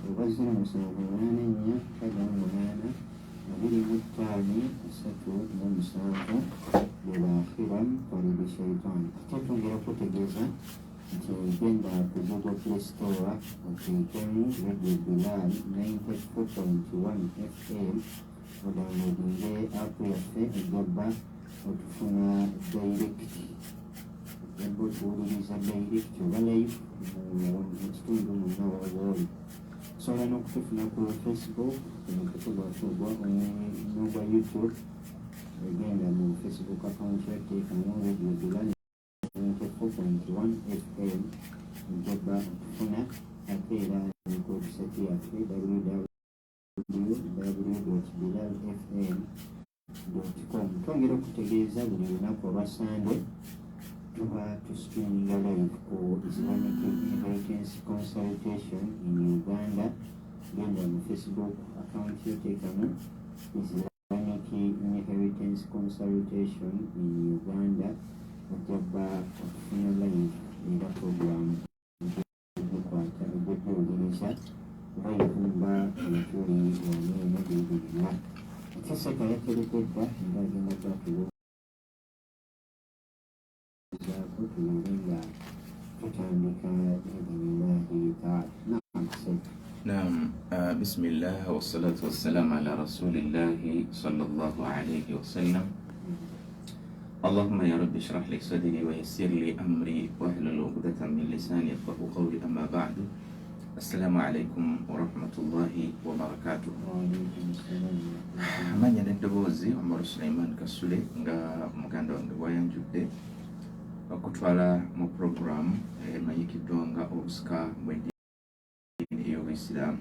oba 0784 25 37 bilakhiran taribi shaitan. Ate twongera kutegeeza nti genda ku Google Play Store oteekemu Radio Bilal 94.1 FM odownloadinge app yaffe, ejjabba otufuna direct, ojjabba otuwuliriza direct oba live mu kitundu mwonna waba oli. Osobola n'okutufuna ku Facebook, ku mukutu gwaffe ogwa n'ogwa YouTube. Egenda mu Facebook account yo, teekamu Radio Bilal 94.1 FM, ojjabba otufuna. Ate era ne ku website yaffe www.bilalfm.com. Twongera okutegeeza, buli lunaku olwa Sande tuba tustreaminga live ku Islamic Inheritance Consultation in Uganda. Genda mu Facebook account yo, teekamu Islamic Inheritance Consultation in Uganda, ojjabba okufuna live era program gikwata ojja live nga etuli wano eno biibirira. Ate seka yaterekedda nga agenda batubuuzaako, tubeere nga tutandika biidhinillahi taala. Naam, seka. نعم، بسم الله والصلاة والسلام على رسول الله صلى الله عليه وسلم. اللهم يا رب اشرح لي صدري ويسر لي أمري واحلل عقدة من لساني يفقهوا قولي. أما بعد، السلام عليكم ورحمة الله وبركاته. وعليكم السلام. Amanya n'eddoboozi Omar Suleiman Kasule, nga muganda wange bwayanjudde, okutwala mu puroguramu emanyikiddwa nga obusika bw'eddiini ey'obuyisiraamu,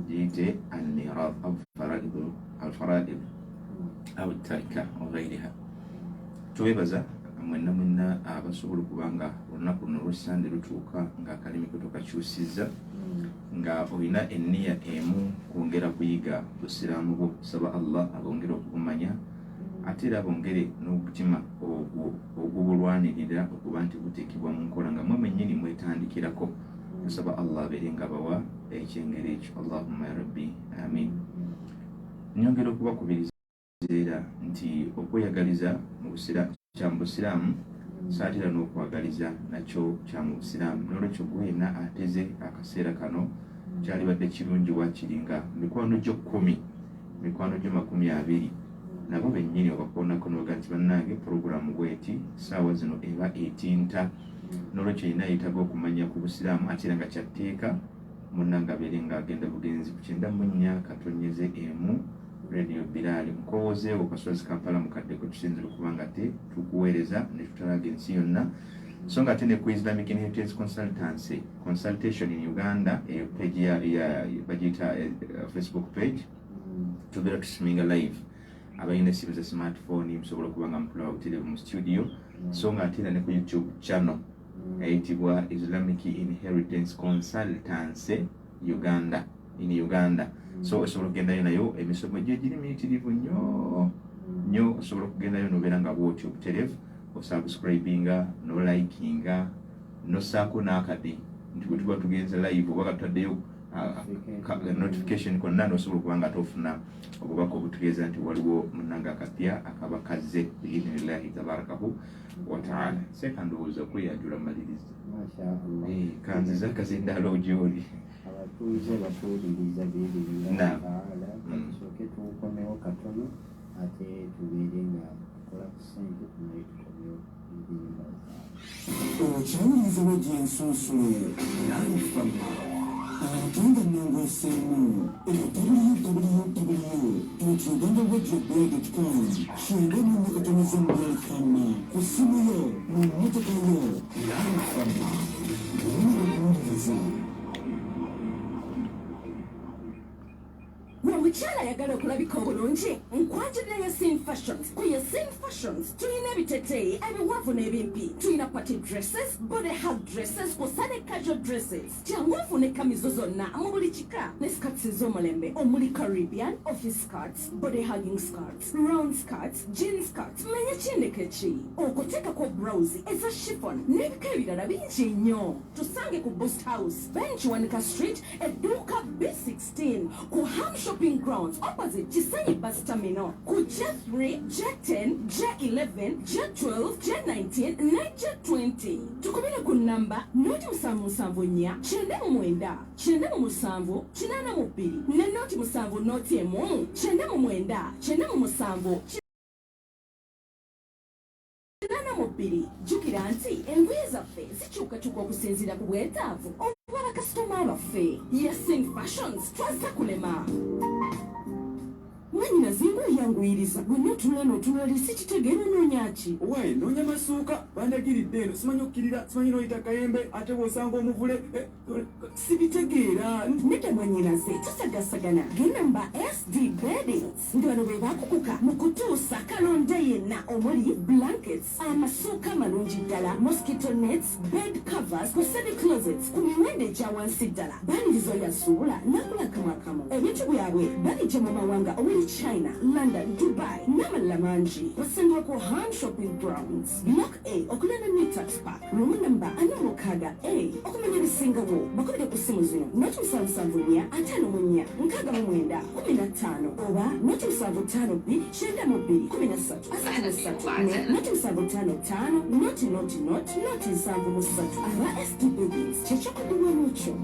giyite almirath au alfaraid au tarika wagairiha. Tubebaza mwenna mwenna abasobola okuba nga olunaku luno olwesande lutuuka nga akalimi ke tokakyusizza, nga olina enniya emu, kwongera kuyiga busiraamu bwo. Saba Allah abongere okubumanya, ate era bongere n'omutima ogwo ogubulwanirira okuba nti guteekebwa mu nkola nga mwe mwennyini mwetandikirako. Tusaba Allah abeere nga bawa ekyengero ekyo. Allahumma ya rabbi, amin. Nyongera okubakubiriza era nti okweyagaliza kya mu busiraamu, saatera n'okwagaliza nakyo kya mu busiraamu. Nolwekyo gwena ateze akaseera kano, kyalibadde kirungi wakiri nga mikwano gyo 10, mikwano gyo 20, nabo bennyini obakoonako noga nti, "Bannange, puroguramu bweti saawa zino eba etinta." Nolwekyo yina yeetaaga okumanya ku busiraamu, ate era nga kyatteeka, munnange abeere nga agenda bugenzi ku 94.1 Radio Biraali, nkowoozeewo Kasozi Kampala mukadde kwe tusinzira okuba nga te tukuweereza ne tutalaga ensi yonna. So nga ate ne ku Islamic Inheritance Consultancy Consultation in Uganda, eyo page ya bagiyita Facebook page, tubeera tusitreaminga live. Abalina essimu za smartphone musobola okuba nga mutulaba butereevu mu studio. So nga ate era ne ku YouTube channel eyitibwa Islamic Inheritance Consultancy Uganda in Uganda, so osobola okugendayo nayo, emisomo gye giri miyitirivu nnyo nnyo. Osobola okugendayo nobeera nga bwotyo obutereevu osubscribinga, nolikinga, nosaako n'akade nti bwe tuba tugenze live oba katutaddeyo notification konna, nosobola okuba nga tofuna obubaka obutegeeza nti waliwo munanga akapya akaba kazze biidhinillahi tabarakahu wataala. Seeka, ndowooza okweyanjula maliriza. Masha Allah. Kanziza akazindaalo gyoli. Abatuuze batuwuliriza biidhinillahi taala. Tusooke tukomewo katono, ate tubeere nga tukola ku ssente, tumale tukomewo biidhinillahi taala. Okyawuliriza radio ensunsule Lifama, ate nga nnongooseemu, www.ugandaradiobilal.com 94.0 mu Lifama, ku ssimu yo, mu mmotoka yo. Lifama, wewale okuwuliriza. Omukyala ayagala okulabika obulungi, nkwanjulira Yasin Fashions. Ku Yasin Fashions tulina ebiteteeyi ebiwanvu n'ebimpi, tulina party dresses, body hug dresses kw'ossa ne casual dresses. Jangu ofune kamizo zonna mu buli kika ne skirts ez'omulembe omuli Caribbean, office skirts, body hugging skirts, round skirts, jean skirts, manya kindeke ki okuteekako blouse eza chiffon n'ebika ebirala bingi nnyo. Tusange ku Boost House, Ben Kiwanuka Street, edduuka B16 ku Ham Shopping Grounds opposite Kisenyi Bus Terminal ku J3, J10, J11, J12, J19 ne J20. Tukubire ku nnamba 074 99 97 82 ne 070 01 97 82. Jjukira nti engoye zaffe zikyukakyuka okusinziira ku bwetaavu obwa bakasitoma baffe. Yasin Fashions, twazza kulema. Mwanyinaze ng'oyanguyiriza, wenna otunula n'otunula si kitegeera, onoonya ki? Owaye, noonya masuuka bandagiridde eno, simanyi okkirira, simanyi n'oyita kayembe, ate bw'osanga omuvule, sibitegeera. Nedda mwanyinaze, tusagasagana, genda mu ba SD Beddings nga bano be bakukuka mu kutuusa kalonda yenna omuli blankets, amasuuka amalungi ddala, mosquito nets, bed covers, ku semi closets ku miwendo egya wansi ddala. Baniriza oyo asuubula n'agula akamu akamu. Ebintu byabwe babijja mu mawanga omuli China, London, Dubai n'amalala mangi. Basangibwa ku Ham Shopping Grounds, Block A, okuliraana New Tax Park, room number 46 A. Okumanya ebisingawo bakubire ku ssimu zino: 074 54 69 15 oba 075 292 13 33 ne 0755 0 0 0 0 73. Aba SD Beddings, kyekyokuddibwamu kyo.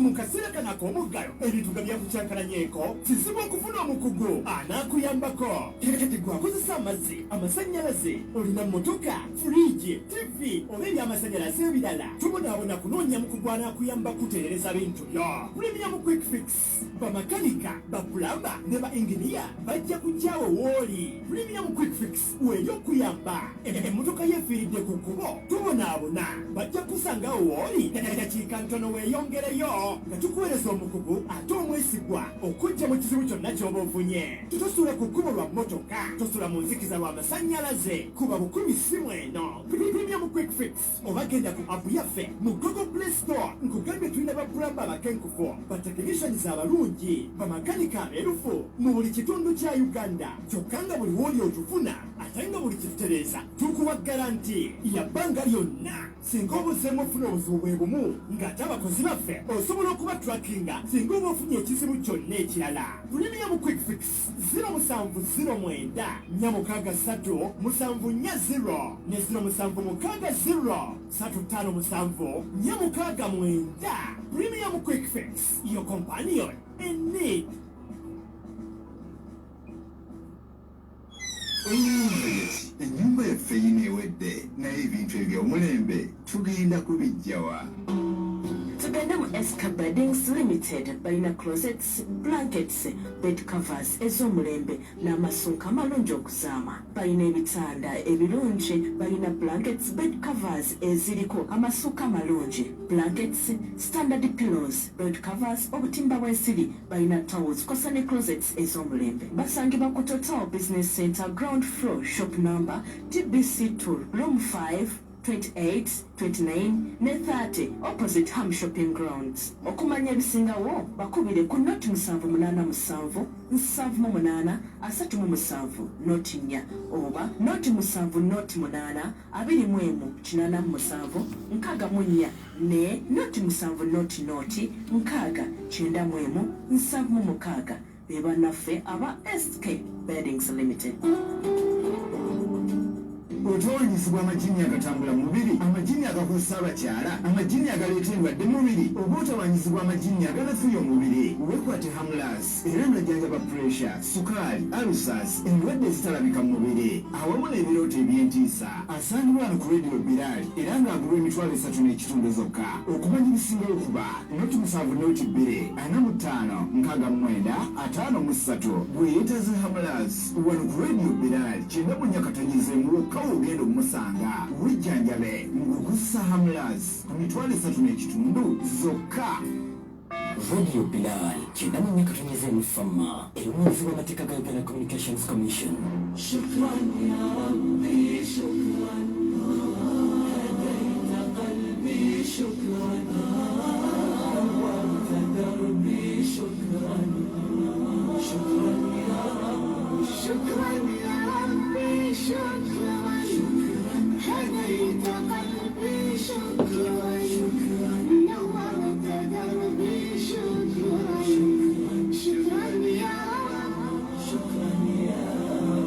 Mu kaseera kano ak'omuggalo ebintu nga byakukyankalanyeeko, kizibu okufuna omukugu anaakuyambako. Kati gwe akozesa amazzi, amasannyalaze, olina mmotoka, firiigi, TV oba ebyamasannyalaze ebirala, tubonaabona kunoonya mukugu anaakuyamba kutereereza bintu byo. Premium Quick Fix, bamakanika, bapulamba ne ba inginiya bajja kujjawo wooli. Premium Quick Fix weeri okuyamba. Emmotoka yeefiiridde ku kkubo, tubonaabona, bajja kusangawo wooli dakiika ntono weeyongereyo nga tukuweereza omukugu ate omwesigwa okujja mu kizibu kyonna ky'oba ofunye. Tosula ku kkubo lwa mmotoka, tosula mu nzikiza lwa masannyalaze, kuba bukumi simu eno, Premium Quick Fix, oba genda ku app yaffe mu Google Play Store. Nkugambye tulina bapulamba abakenkufu, batechnicians abalungi, bamakanika abeerufu mu buli kitundu kya Uganda, kyokka nga buli wooli otufuna, ate nga buli kitutereeza tukuwa guarantee ya bbanga lyonna. Singa obuzeemu ofuna obuzibu bwe bumu, ng'ate abakozi baffe osobola okuba trackinga singa oba ofunye ekizibu kyonna ekirala. Premium Quick Fix, 0709 463 740 ne 0760 357 469. Premium Quick Fix, your companion in need. Ennyumba yaffe yino ewedde, naye ebintu eby'omulembe tugenda kubijjawa? Tugende mu SK Beddings Limited. Balina closets, blankets, bed covers ez'omulembe n'amasuuka amalungi okuzaama. Balina ebitanda ebirungi, balina blankets, bed covers eziriko amasuuka amalungi, blankets, standard pillows, bed covers, obutimba bw'ensiri. Balina towels kw'ossa ne closets ez'omulembe. Basangibwa ku Total Business Center, ground floor, shop number TBC2, room 5 28, 29 ne 30, opposite Ham Shopping Grounds. Okumanya ebisingawo bakubire ku 078 78 37 04 oba 070 08 21 87 64 ne 070 00 60 91 76. Be bannaffe aba SK Beddings Limited. Otawanyizibwa amajini agatambula mu mubiri, amajini agakozesa abakyala, amajini agaleeta endwadde mu mubiri, oba otawanyizibwa amajini aganafuya omubiri, weekwate Hamlas. Era najjanjaba pressure, sukaali, ulcers, endwadde ezitalabika mu mubiri awamu n'ebirooto eby'entiisa. Asangibwa wano ku Radio Bilal era ng'agulwa 35,000 zokka. Okumanya ebisingawo kuba 070 2 45 69 53. Bwe yeetaze Hamlas wano ku Radio Bilal 94.1 wokka w'ogenda omusanga. Wejjanjabe ng'okozesa Hamlas ku 35,000 zokka. Radio Bilal 94.4 Fama erumanyizibwa amateeka ga Uganda Communications Commission. شكرا يا ربي، شكرا، هديت قلبي، شكرا، نورت دربي، شكرا، شكرا يا رب، شكرا يا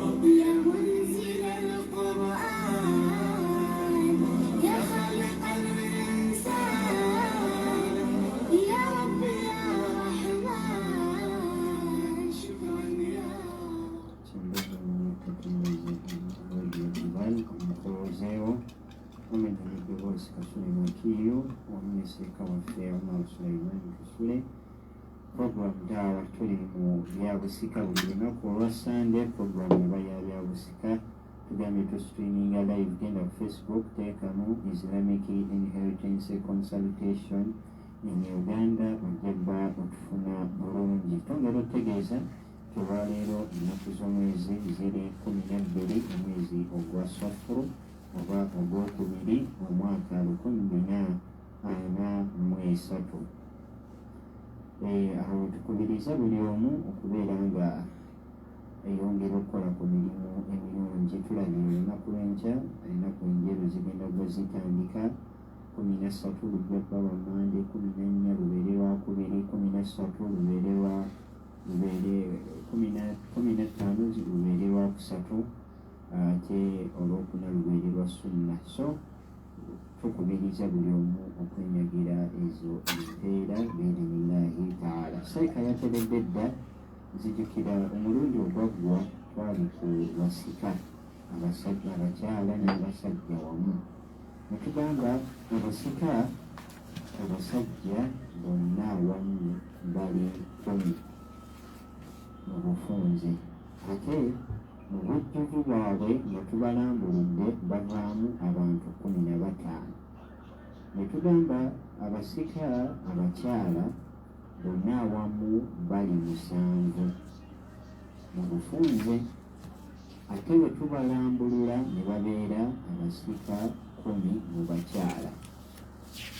رب، يا منزل القرآن، يا خالق الإنسان، يا رب يا رحمن، شكرا يا رب. Kyembazo Radio Bilal omukuloozeewo omenya n'eddoboozi Kasule Makiyo wamu ne seeka waffe Omar Sulaiman Kasule. Program Daawa, tuli mu byabusika. Buli lunaku olwa Sande program eba ya byabusika. Tugambye tustreaminga live. Genda ku Facebook, teekamu Islamic Inheritance Consultation in Uganda, ojja bba otufuna bulungi. Twongera otutegeeza olwaleero ennaku z'omwezi ziri 12, omwezi ogwa Safuru oba ogwokubiri, omwaka 1443. Awo tukubiriza buli omu okubeera nga eyongera okukola ku mirimu emirungi. Tulabye olunaku lw'enkya ennaku enjeru zigenda gwe zitandika. 13 lujja kuba lwa Mande, 14 lubeere lwakubiri, 13 lubeere lwa lubeere 15 lubeere lwakusatu, ate olwokuna lubeere lwa sunna. So tukubiriza buli omu okwenyagira ezo empeera biidinillahi taala. Seeka yateredde dda. Nzijukira omulundi ogwaggwa twali ku basika abasajja, abakyala n'abasajja wamu, netugamba abasika abasajja bonna awamu bali 10 mu bufunze, ate mu bujjuvu bwabwe nga tubalambuludde bavaamu abantu 15. Ne tugamba abasika abakyala bonna awamu bali 7 mu bufunze, ate bwe tubalambulula ne babeera abasika 10 mu bakyala.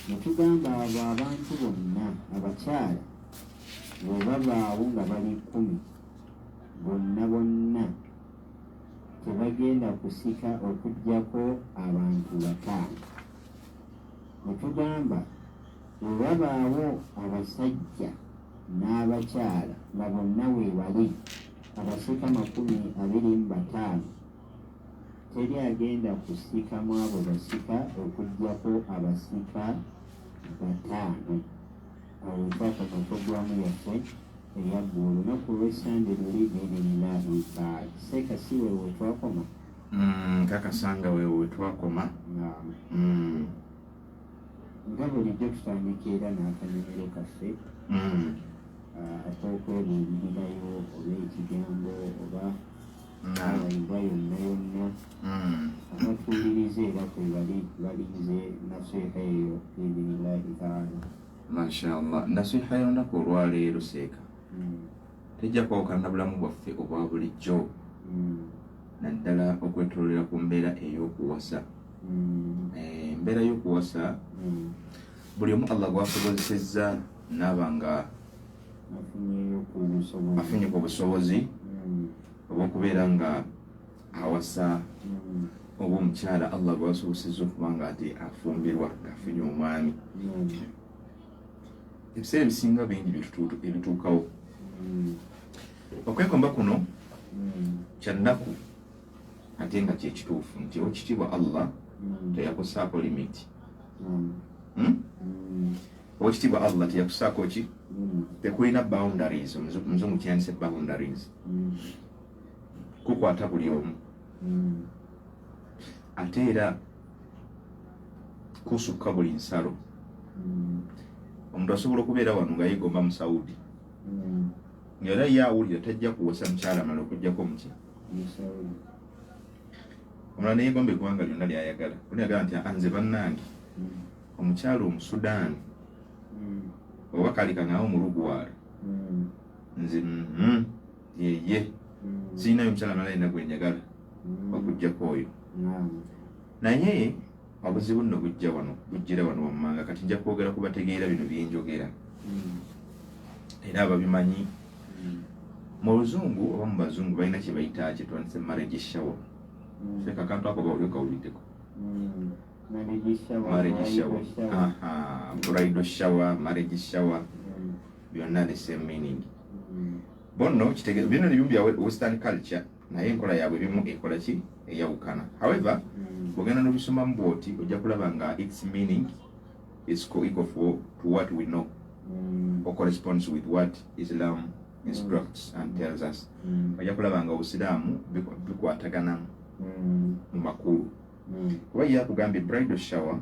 Ne tugamba abo abantu bonna abakyala bwe babaawo nga bali 10 bonna bonna tebagenda kusika okuggyako abantu 5. Ne tugamba bwe babaawo abasajja n'abakyala nga bonna we bali abasika 25, teri agenda kusika mu abo basika okuggyako abasika 5. Awo twakoma programu yaffe eyaggwa olunaku olw'Essande luli biidinillahi taala. Seeka, si wewe twakoma? Kakasanga wewe wetwakoma. Naam. Nga bulijjo tutandika era n'akanyomero kaffe ak'okwebuulirirayo oba ekigambo oba abayibwa yonna yonna. Abatuuliriza era kwe bali balinze nasiha eyo biidinillahi taala. Mashallah, nasiha y'olunaku olwaleero, seeka, tejja kwawukana na bulamu bwaffe obwa bulijjo, naddala okwetololera ku mbeera ey'okuwasa. Embeera y'okuwasa, buli omu Allah gwasobozesezza naaba nga afunyeyo ku busobozi, afunye ku busobozi obw'okubeera nga awasa, oba omukyala Allah gwasobosezza okuba nga ate afumbirwa ng'afunye omwami, ebiseera ebisinga bingi ebituukawo. Okwegomba kuno kyannaku, ate nga kyekituufu nti owekitiibwa Allah teyakusaako limit. Owekitiibwa Allah teyakusaako ki? Tekulina boundaries. Omuzungu kyandise boundaries. Kukwata buli omu, ate era kusukka buli nsalo. Omuntu asobola okubeera wano nga yegomba mu Saudi, ngaera ye awulira tajja kuwasa mukyala mala okugjako muki Musaudi. Omulala neyegomba eggwanga lyonna lyayagala. Oli agamba nti, "Ah, nze bannange omukyala Omusudaani." Oba kali kaŋawo mulugwala. Nze yeye sirinayo omukyala malala yenna gwe njagala okuggyako oyo. Naye obuzibu nno bujja wano, bujjira wano wammanga. Kati nja kwogera ku bategeera bino byenjogera era ababimanyi. Mu luzungu oba mu bazungu balina kye bayita kye twandise marriage shower. Seka akantu ako bawuli okawuliddeko? Marriage shower, aha, bridal shower, marriage shower, byonna the same meaning. Bonno kitege bino ni bimu bya western culture, naye enkola yaabwe ebimu ekola ki eyawukana. However, bw'ogenda n'obisomamu bw'oti, ojja kulaba nga its meaning is co-equal to what we know or corresponds with what Islam instructs and tells us. Ojja kulaba nga obusiraamu bikwatagana mu makulu, kuba ye akugambye bridal shower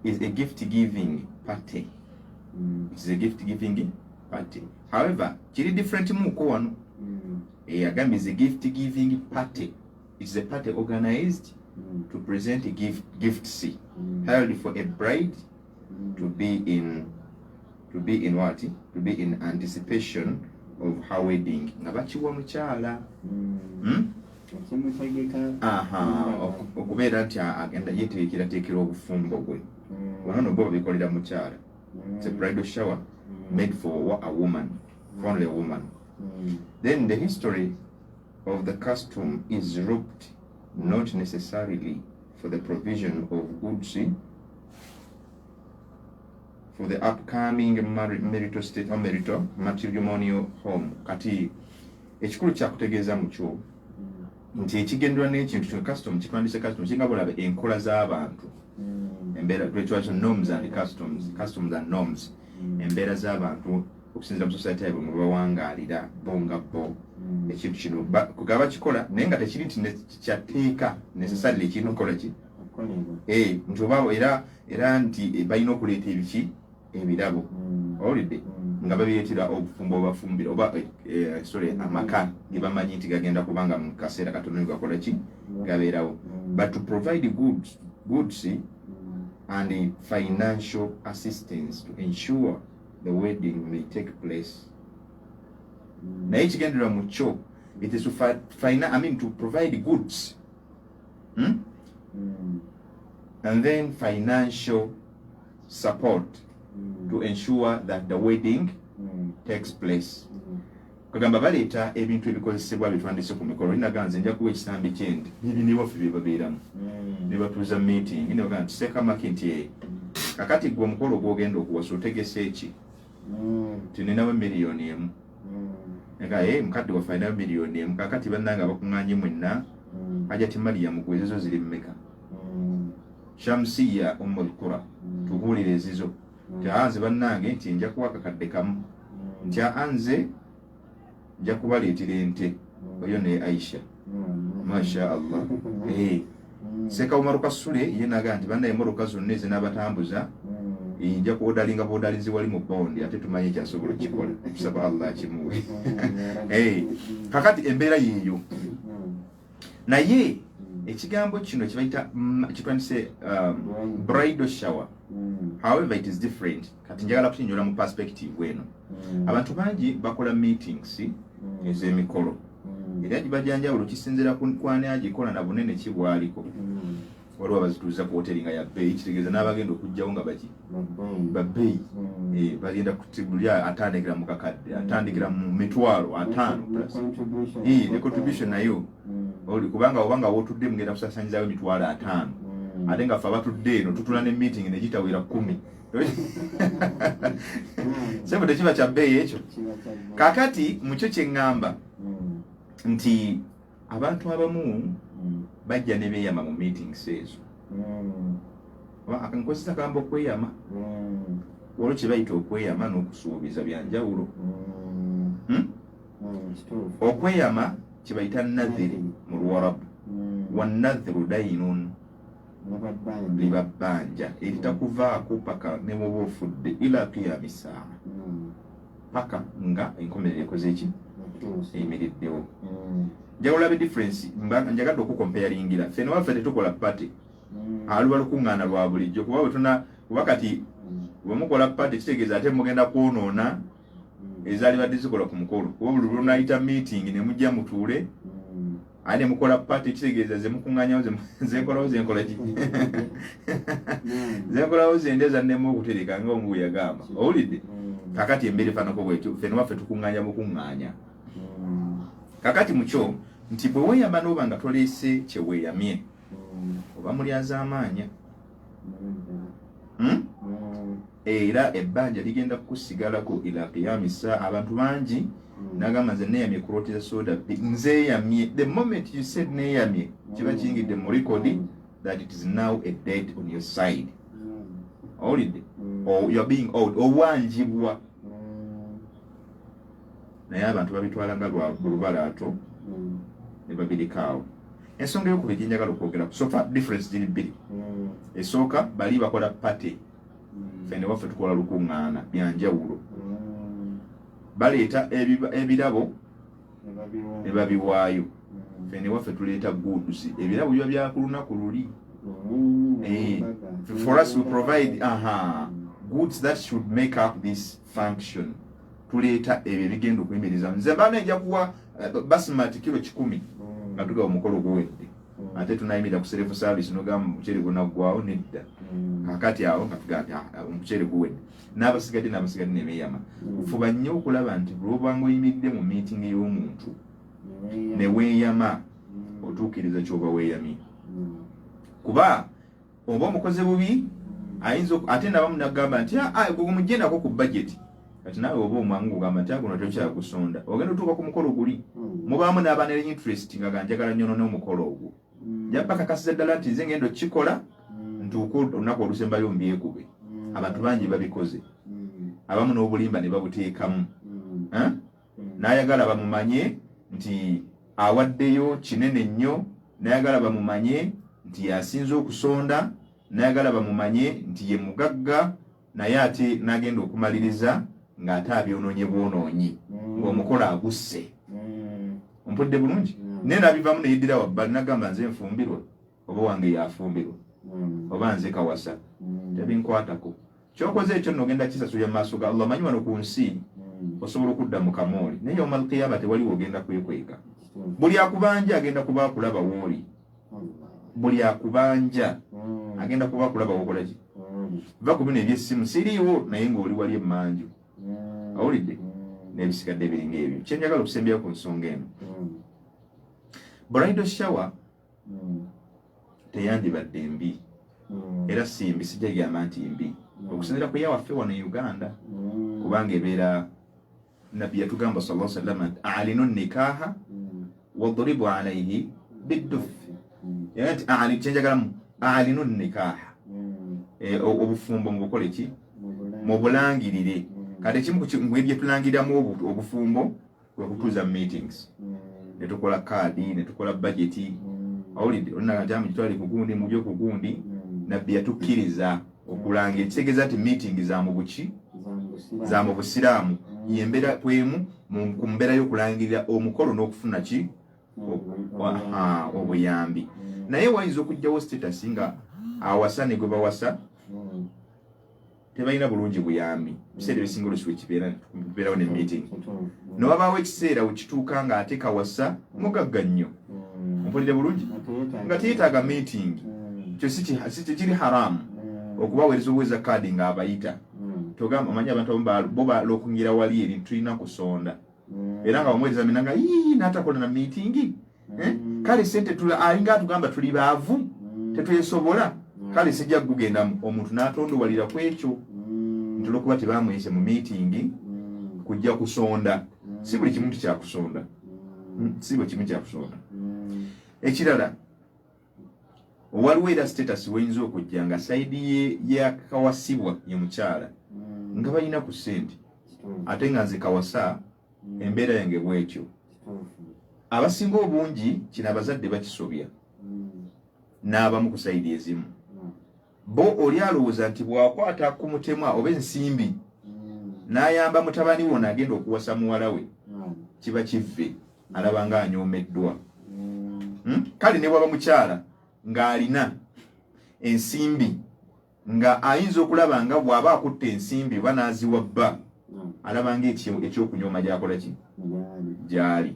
is a gift giving party. It is a gift giving party. However, kiri different muko wano. Agambye is a gift giving party. It is a party organized to present gifts held for a bride to be in what, to be in anticipation of her wedding, nga bakiwa mukyala. Okimutegeka. Aha, okubeera nti agenda yeteekerateekera obufumbo bwe. Wano no bo babikolera mukyala. It's a bridal shower made for a woman, for only a woman. Then the history of the custom is rooted not necessarily for the provision of goods for the upcoming marital state or marital matrimonial home. Kati ekikulu kyakutegeeza mu kyo nti ekigendererwa n'ekintu kino custom kitwandise custom kinga bulaba enkola z'abantu, embeera twekyo norms and customs, customs and norms, embeera z'abantu okusinziira mu society yaabwe mwe bawangaalira bo nga bo. Ekintu kino kugaba bakikola naye nga tekiri nti kyatteeka necessarily kirina okukola ki. Okukolebwa. Nti oba era nti balina okuleeta ebiki, ebirabo, owulidde, nga babireetera obufumbo obafumbira oba sorry, amaka ge bamanyi nti gagenda kubanga mu kaseera katono gakola ki, gabeerawo, but to provide goods and financial assistance to ensure the wedding may take place. Naye ekigendererwa mu kyo, it is to I mean, to provide goods, And then financial support to ensure that the wedding takes place. Kagamba baleeta ebintu ebikozesebwa bitwandise ku mikolo. Olinaga nze nja kuwa ekisambi kyente bibiniwaffe bye babeeramu ne batuuza meeting ne bagamba nti seekamaki nti kakati gwe omukolo gwogenda okuwasa otegese eki? Nti ninawo 1 million. Nga mukadde waffe alinawo 1 million. Kakati bannange abakuŋŋaanye mwenna, Hajati Mariam, gwe ezizo ziri mmeka? Shamsiya Ummul Qura, tubuulire ezizo. Nti aa nze bannange nti nja kuwa akakadde kamu, nti aa nze nja kubaleetera ente oyo ne Aisha, masha Allah. Seeka Umaru Kasule ye naga nti bannaye emmotoka zonna ezinaabatambuza nja kuodalinga bwodalinzi wali mu bondi, ate tumanye ekyasobola okukikola, tusaba Allah akimuwe. Kakati embeera yeeyo, naye ekigambo kino kibayita kitwandise bridal shower. However, it is different. Kati njagala kukinyola mu perspective eno. Abantu bangi bakola meetings ez'emikolo era giba gyanjawulo kisinziira ku kwani agikola na bunene ki bwaliko. Waliwo abazituuza ku hoteri nga ya bbeeyi, kitegeeza n'abagenda okugjawo nga baki babbeeyi. Bagenda buli atandikira mu kakadde, atandikira mu 50,000 plus. Ne contribution nayo oli kubanga obanga wotudde mugenda kusasanyizawo 50,000, ate nga ffe abatudde eno tutula ne meeting negitawera 10. Sebo, tekiba kya bbeeyi ekyo. Kakati mukyo kyeŋŋamba nti abantu abamu bajja ne beeyama mu meetings ezo. Oba nkozesa kamba okweyama, waliwo kye bayita okweyama n'okusuubiza, byanjawulo. Hmm? Okweyama kye bayita nadhiri mu Luwarabu. Wanadhiru dainun, liba bbanja eritakuvaako paka ne bwoba ofudde, ila qiyami saa, paka nga enkomerero ekoze ki, eyimiriddewo. Njagala olabe difference. Njagadde okukomparingira ffe newaffe tetukola party, aluba lukuŋŋaana lwa bulijjo, kuba bwe tuna kuba kati Bwe mukola party kitegeeza ate mugenda kwonoona ezaalibadde zikola ku mukolo, kuba buli lwonayita meeting ne mujja mutuule ate ne mukola party, kitegeeza ze mukuŋŋanyawo zenkolawo zenkola ki zenkolawo zende zannemu okutereka nga omu bwe yagamba. Owulidde? Kakati embeera efaanako bwetyo, ffe newaffe tukuŋŋaanya bukuŋŋaanya. Kakati mukyo nti bwe weeyama n'oba nga toleese kye weeyamye, oba mulyazaamaanya. Hmm? Era ebbanja ligenda kukusigalako ila qiyami saa. Abantu bangi nagamba nze neyamye kuloti za soda nzeyamye. The moment you said neyamye, kiba kiyingidde mu record that it is now a debt on your side. Owulidde? Or you are being owed, owanjibwa. Naye abantu babitwala nga lubalaato ne babirikaawo. Ensonga eyokubiri gyenjagala okwogera, so far difference ziri bbiri. Esooka, bali bakola party, ffe ne waffe tukola lukuŋŋaana, byanjawulo. Baleeta ebirabo ne babiwaayo, ffe ne waffe tuleeta goods, ebirabo biba bya ku lunaku luli. For us we provide goods that should make up this function. Tuleeta ebyo ebigenda okuyimiriza. Nze mba nenja kuwa basmati kilo 100 nga tugaba omukolo guwedde, ate tunayimirira ku self service nogamba omuceere gunaggwawo? Nedda. Kakati awo nga tugamba nti omuceere guwedde, n'abasigadde nebeeyama. Fuba nnyo okulaba nti lwobanga oyimiridde mu meeting y'omuntu ne weeyama, otuukiriza kyoba weeyamye, kuba oba omukoze bubi ayinza ate nabamu nagamba nti, "Ah, gwe mugye nako ku budget." Kati naawe oba omwangu ogamba nti aguno tokyakusonda, ogenda otuuka ku mukolo guli mubaamu n'abaana interest nga ganjagala nnyo n'omukolo ogwo, njaba kakasiza ddala nti nze ngenda okukikola ntuuke olunaku olusembayo mbyekube. Abantu bangi babikoze, abamu n'obulimba ne babuteekamu. Eh? N'ayagala bamumanye nti awaddeyo kinene nnyo, n'ayagala bamumanye nti yasinze okusonda, n'ayagala bamumanye nti ye mugagga, naye ate n'agenda okumaliriza ng'ate abyonoonye bwonoonyi, ng'omukolo agusse. Ompulidde bulungi? Naye n'abivaamu neyeddira wabbali nagamba nze nfumbirwa, oba wange yafumbirwa, oba nze kawasa, tebinkwatako. Kyokoze ekyo nno ogenda kisasulira mu maaso ga Allah. Manyi wano ku nsi osobola okudda mu kamooli, naye yawma alqiyama tewaliwo ogenda kwekweka. Buli akubanja agenda kuba akulaba wooli. Buli akubanja agenda kuba akulaba wokola ki. Va ku bino ebyessimu, siriiwo, naye ng'oli wali emmanju. Awulidde? N'ebisigadde biringa ebyo. Kyenjagala okusembyayo ku nsonga eno, bridal shower teyandibadde mbi, era si mbi, sijja gamba nti mbi okusinziira ku yawaffe wano e Uganda, kubanga ebeera Nabbi yatugamba sallallahu sallam nti alinu nikaha wadribu alaihi biddufi. Era nti kyenjagalamu alinu nikaha, obufumbo mubukole ki? Mubulangirire. Kati ekimu ku ngeri gyetulangiriramu obufumbo kwe kutuuza meetings, ne tukola kaadi, ne tukola budget. Awulidde? Olinaga nti amugitwale ku gundi, mubyo ku gundi. Nabbi yatukkiriza okulangira, ekitegeeza nti meeting za mu buki, za mu busiraamu, yembeera kwemu ku mbeera y'okulangirira omukolo n'okufuna ki? Obuyambi. Naye wayinza okugjawo status nga awasa ne gwe bawasa tebalina bulungi buyambi. Biseera ebisinga olusi wekibeera kubeerawo ne meeting, newabaawo ekiseera wekituuka nga ate kawasa mugagga nnyo, ompulire bulungi, nga teyetaaga meeting. Kyo si tekiri haramu okubaweereza obuweeza kaadi ng'abayita. Togamba omanyi abantu abamu bo balokungira wali eri tulina kusonda, era nga bamuweereza mina nga yii n'atakola na meeting. Eh? Kale sente tula alinga atugamba tuli baavu, tetwesobola, kale sijja kugugendamu. Omuntu n'atondowalira ku ekyo nti olwokuba tebamuyise mu meeting kujja kusonda. Si buli kimu nti kyakusonda. Si buli kimu kyakusonda. Ekirala, waliwo era status weyinza okujja nga side ye yakawasibwa ye mukyala nga balina ku ssente, ate nga nze kawasa embeera yange bwetyo. Abasinga obungi kino abazadde bakisobya n'abamu ku side ezimu. Bo oli alowooza nti bw'akwata ku mutemwa oba ensimbi n'ayamba mutabani wo n'agenda okuwasa muwala we, kiba kivve alaba nga anyoomeddwa. Kale ne bwaba mukyala ng'alina ensimbi. Nga ayinza okulaba nga bw'aba akutte ensimbi oba n'aziwa bba, alaba nga ekyokunyooma gyakola ki gyali.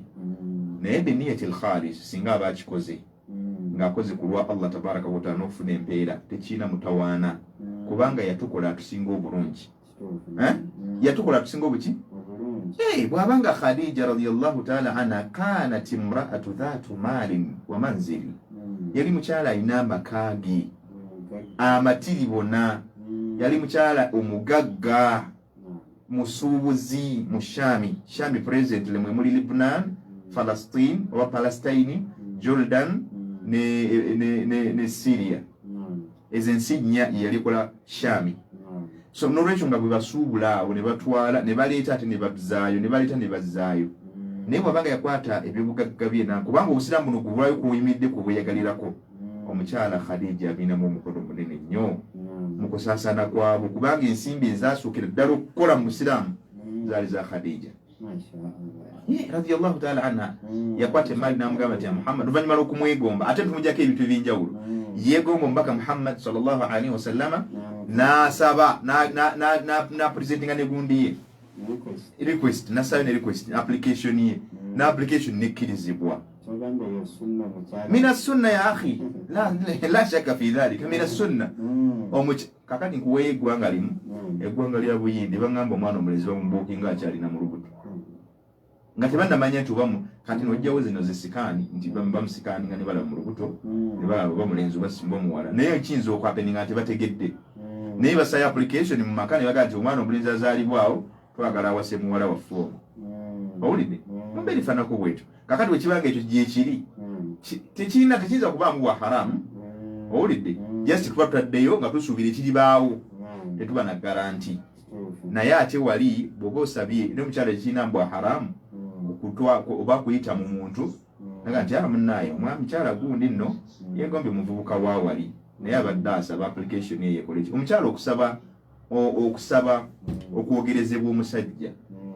Naye biniyati lkhalis, singa aba akikoze ng'akoze ku lwa Allah tabaraka wataala n'okufuna empeera, tekirina mutawaana, kubanga yatukola atusinga obulungi. Eh? Yatukola atusinga obuki. Bw'aba nga Khadija radiallahu taala anha kanat imraatu dhatu maalin wa manzil, yali mukyala alina amaka ge amatiribona, yali mukyala omugagga, musuubuzi mu Shami. Shami presently mwe muli Lebanon, Palestine oba Palestine, Jordan ne Syria. Ezo ensi nnya yalikola Shami. So nolwekyo nga bwe basuubula awo ne batwala ne baleeta, ate ne bazzaayo, ne baleeta ne bazzaayo. Naye bw'abanga yakwata ebyobugagga bye, kubanga obusiraamu buno gubulayo kuyimiridde ku bweyagalirako, omukyala Khadija abinamu omukono munene nnyo mu kusaasaana kwabwo, kubanga ensimbi ezaasuukira ddala okukola mu busiraamu zaali za Khadija radiallahu taala anha. Yakwata emaali n'amugamba nti, "Muhammad," oluvannyuma lw'okumwegomba, ate tumujjako ebintu ebyenjawulo, yeegomba omubaka Muhammad sallallahu alaihi wasallama, n'asaba, napresentinga ne gundi ye, request, nasayo ne request application ye, n'application nekkirizibwa. Mina sunna ya akhi, la shaka fi dhalika, mina sunna. Kakati nkuweeyo eggwanga limu, eggwanga lya Buyindi. Baŋŋamba omwana omulezi bamubuukinga akyalina mu lubuto, nga tebannamanya nti obamu. Kati nojjawo zino zisikaani nti bamusikaaninga ne balaba mu lubuto, ne balaba oba mulenzi oba simba omuwala. Naye kiyinza okuhappeninga nti bategedde, naye basayo application mu maka ne bagamba nti omwana omulenzi azaalibwawo twagala awase muwala waffe ono. Owulidde? Mu mbeera efaanako bwetyo. Kakati wekibanga ekyo gyekiri, tekirina, tekiyinza kubaamu bwa haramu. Owulidde? Just tuba tutaddeyo nga tusuubira ekiribaawo, tetuba na guarantee. Naye ate wali bw'oba osabye n'omukyala, ekirina mbwa haramu oba kuyita mu muntu naga nti, "Ah, munnaaye, omwami mukyala gundi nno yegombye muvubuka wa wali, naye abadde asaba application eyo ekole ki." Omukyala okusaba okusaba okwogerezebwa omusajja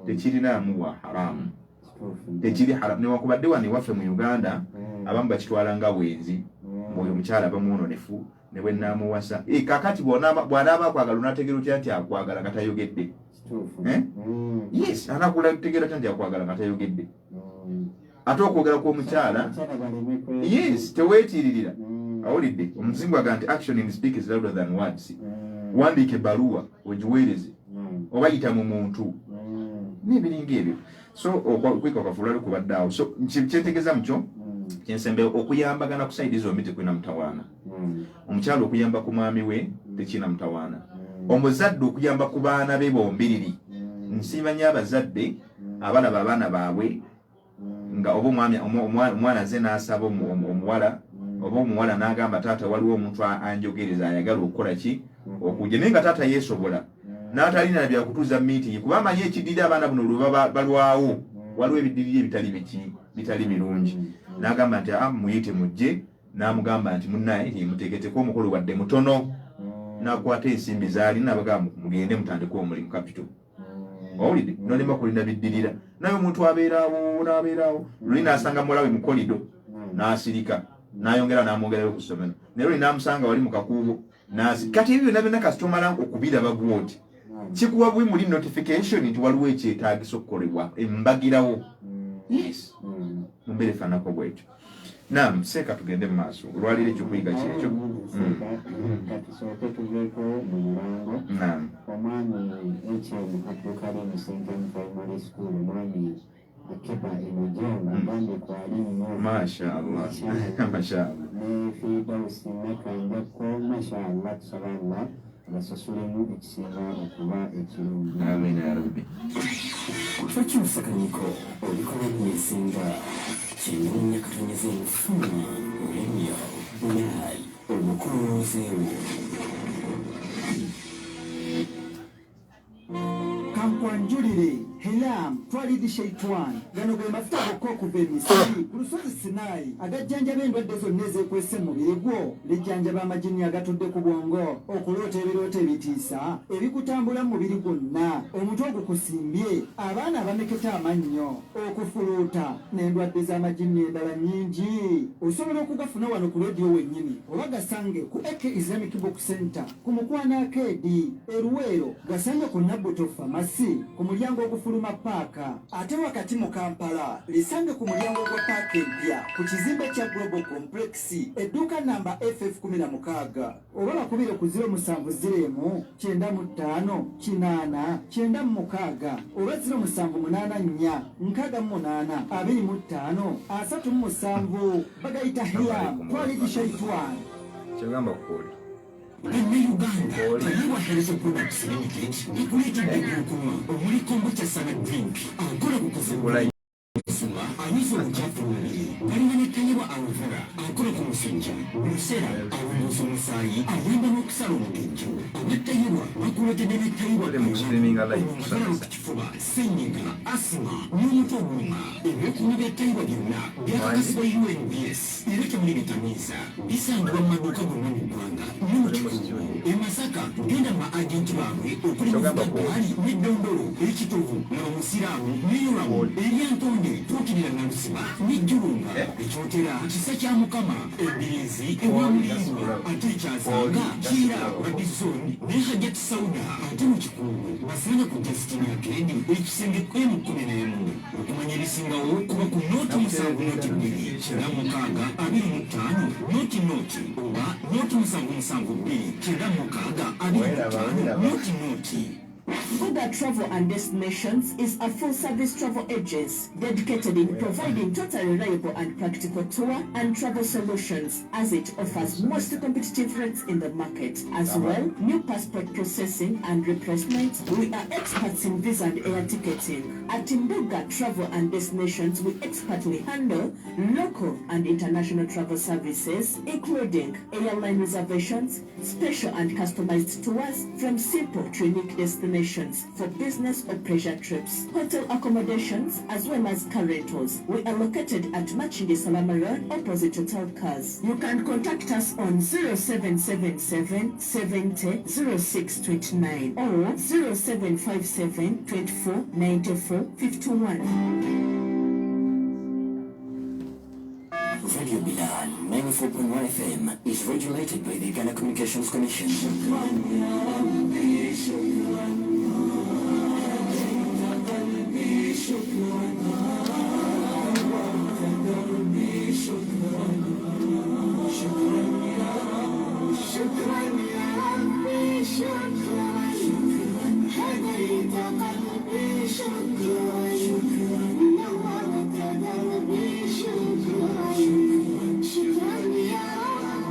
tekirinaamu wa haramu, tekiri haramu, newankubadde wano ewaffe mu Uganda abamu bakitwala nga bwenzi, ng'oyo omukyala bamwononefu ne bwe naamuwasa. Kakati bw'anaaba akwagala, onaategeera otya nti akwagala nga tayogedde? Eh? Yes, anakulategeera otya nti akwagala nga tayogedde? Ate okwogera kw'omukyala, yes, teweetiiririra. Awulidde omuzingu aga nti action in speak is louder than words. Wandiika ebbaluwa ogiweereze oba yita mu muntu n'ebiringa ebyo. So okwika kwafe olwali kubadde awo. So kyentegeeza mukyo kyensembe, okuyambagana ku side zombi tekulina mutawaana. Omukyala okuyamba ku mwami we tekirina mutawaana. Omuzadde okuyamba ku baana be bombiriri, nsiima nnyo abazadde abalaba abaana baabwe nga oba omwami omwana aze n'asaba omuwala, oba omuwala n'agamba, "Taata, waliwo omuntu anjogereza ayagala okukola ki, okujja," naye nga taata yeesobola n'atalina byakutuuza meeting, kuba amanyi ekiddirira abaana buno lwe baba balwawo, waliwo ebiddirira ebitali biki, bitali birungi, n'agamba nti, "Ah, muyite mujje," n'amugamba nti, "Munnaye, muteeketeko omukolo wadde mutono," n'akwata ensimbi zaalina abagamba, "Mugende mutandike omulimu, capital." Owulidde? Nolema kulinda biddirira, naye omuntu abeeraawo n'abeeraawo, luli n'asanga muwala we mu kolido n'asirika, n'ayongera n'amwongerayo ku ssomero, naye luli n'amusanga wali mu kakuubo n'asi. Kati ebyo byonna byonna kasita omala okubiraba bwoti, kikuwa bwi muli notification nti waliwo ekyetaagisa okukolebwa embagirawo. Yes, mu mbeera efaanako bwetyo. Nam seeka, tugende mu maaso. Olwaliro ekyokuyiga kyekyo. Katusooke tuveeko mu mulango. Nam. Omwami HM Abdulkarim Senten Primary School, omwami Akeba Emojong agambye kwali nnyo. Masha Allah, masha Allah. Ne Firdausi Nakanjako, masha Allah, tusaba Allah abasasulemu ekisinga okuba ekirungi. Amina ya rabbi. Tokyusakanyiko olikola ennyo esinga kinoonya katonyeza enfuuni Romeo nai omukululuzeewo. Kankwanjulire. Hilam Twalidi Shaitwan. Gano ge mafuta gokka okuva e Misiri ku lusozi Sinaayi agajjanjaba endwadde zonna ezeekwese mu mubiri gwo. Lijjanjaba amajinni agatudde ku bwongo, okuloota ebirooto ebitiisa, ebikutambula mu mubiri gwonna, omutwe ogukusimbye, abaana abameketa amannyo, okufuluuta n'endwadde z'amajinni endala nnyingi. Osobola okugafuna wano ku leediyo wennyini oba gasange ku AK Islamic Book Center ku Mukwano Akeedi e Luweero, gasange ku Nabbuto Pharmacy ku mulyango ogufuluma paaka. Ate wakati mu Kampala lisange ku mulyango gwa paaka empya ku kizimbe kya Global Complex edduuka namba FF 16 oba bakubire ku 070 95 80 96 oba 0784 68 25 37. Bagayita Hiam Twalidi Shaitwan. Kyogamba kukooli. Bannayuganda, Tayebwa Health Products Limited ekuleetedde ebyokunywa omuli kombucha salad drink akola ku kuzibu ensuma, ayoza obukyafu mu mubiri. Balina ne Tayebwa Aloe Vera akola ku musujja, lusera, alongoosa omusaayi, ayamba n'okusala omugejjo. Aba Tayebwa bakuleetedde ne Tayebwa Oli mu streaming live. Omukalalo ku kifuba, ssenyiga, asima n'omutwe oguluma. Ebyokunywa bya Tayebwa byonna byakakasibwa UNBS era temuli bitamiiza. Bisangibwa mu maduuka gonna mu ggwanga ne mu Oli mu kikungu. studio. E Masaka genda mu baagenti baabwe okuli Kyogamba Muvuga kuoli. Gaali ne Ddondolo, e Kitovu laba Musiraamu ne Yoramu, Kuoli. e Lyantonde tuukirira Nalusiba ne Jjulunga, Eh? e Kyotera Kisa kya Mukama, e Mbiriizi Kuoli, ewa Mulindwa, gasigula. ate e Kuoli, Kyazanga Kiira gasigula. Radison ne Hajat Sauda, ate mu Kikungu basanga ku Justin Arcade ekisenge M11. Okumanya ebisingawo kuba ku 0 7 0 2 96 25 00 oba 0 7 7 2 96 Weeraba, 25 weeraba. 00. Buga Travel and Destinations is a full-service travel agency dedicated in providing totally reliable and practical tour and travel solutions, as it offers most competitive rates in the market. As well, new passport processing and replacement. We are experts in visa and air ticketing. At Mbuga Travel and Destinations, we expertly handle local and international travel services, including airline reservations, special and customized tours from simple to unique destinations for business or pleasure trips, hotel accommodations, as well as car rentals. We are located at Makindye Salama Road, opposite Hotel Cars. You can contact us on 0777 70 0629 or 0757 24 94 51. Radio Bilal 94.1 FM is regulated by the Uganda Communications Commission. شكرا يا ربي شكرا، هديت قلبي، شكرا، نورت دربي، شكرا، شكرا يا رب، شكرا يا ربي، شكرا، هديت قلبي، شكرا، نورت دربي، شكرا، شكرا يا رب،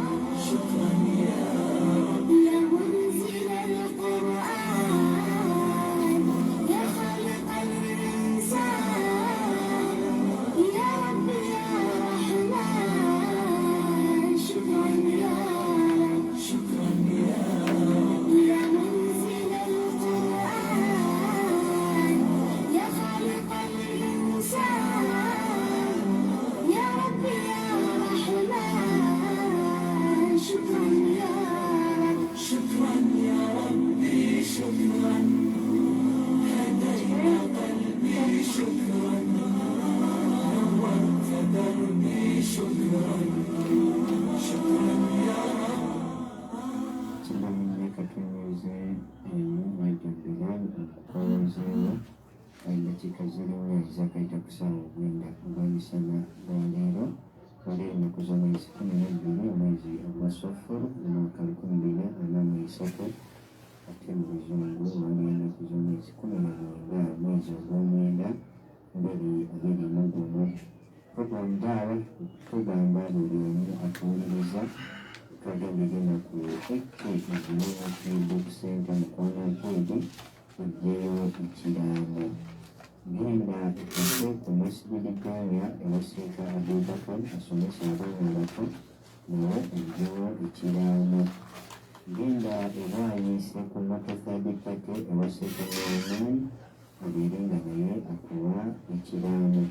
شكرا يا رب، يا منزل القرآن، يا خالق الإنسان، يا رب يا رحمن، شكرا يا رب، شكرا يا رب، يا منزل القرآن، يا خالق الإنسان، يا رب يا رحمن، شكرا يا رب، شكرا يا ربي، شكرا، هديت قلبي، شكرا، نورت دربي، شكرا، شكرا يا رب. Kigambo katongoze emu Radio Bilal okukozeewo. Eddakiika ziringa ezakayita ku ssaawa 9 ogw'emisana gwa leero. Wali ennaku z'omwezi 12, omwezi ogwa Safar, omwaka 2043, ate mu Luzungu wali ennaku z'omwezi 19, omwezi ogw'omwenda, 2021. Program Daawa, tugamba buli omu atuwuliriza, twagambye genda ku AK Islamic Book Center Mukwano Arcade ojjeyo ekiraamo. Genda otuuke ku Masjid Jamia ewa Sheikh Abubakar asomesa abaana abato, nawe ojjewo ekiraamo. Genda e Bwaise ku Moto Third Party ewa Sheikh Nauman. abeere nga naye akuwa ekiraamo.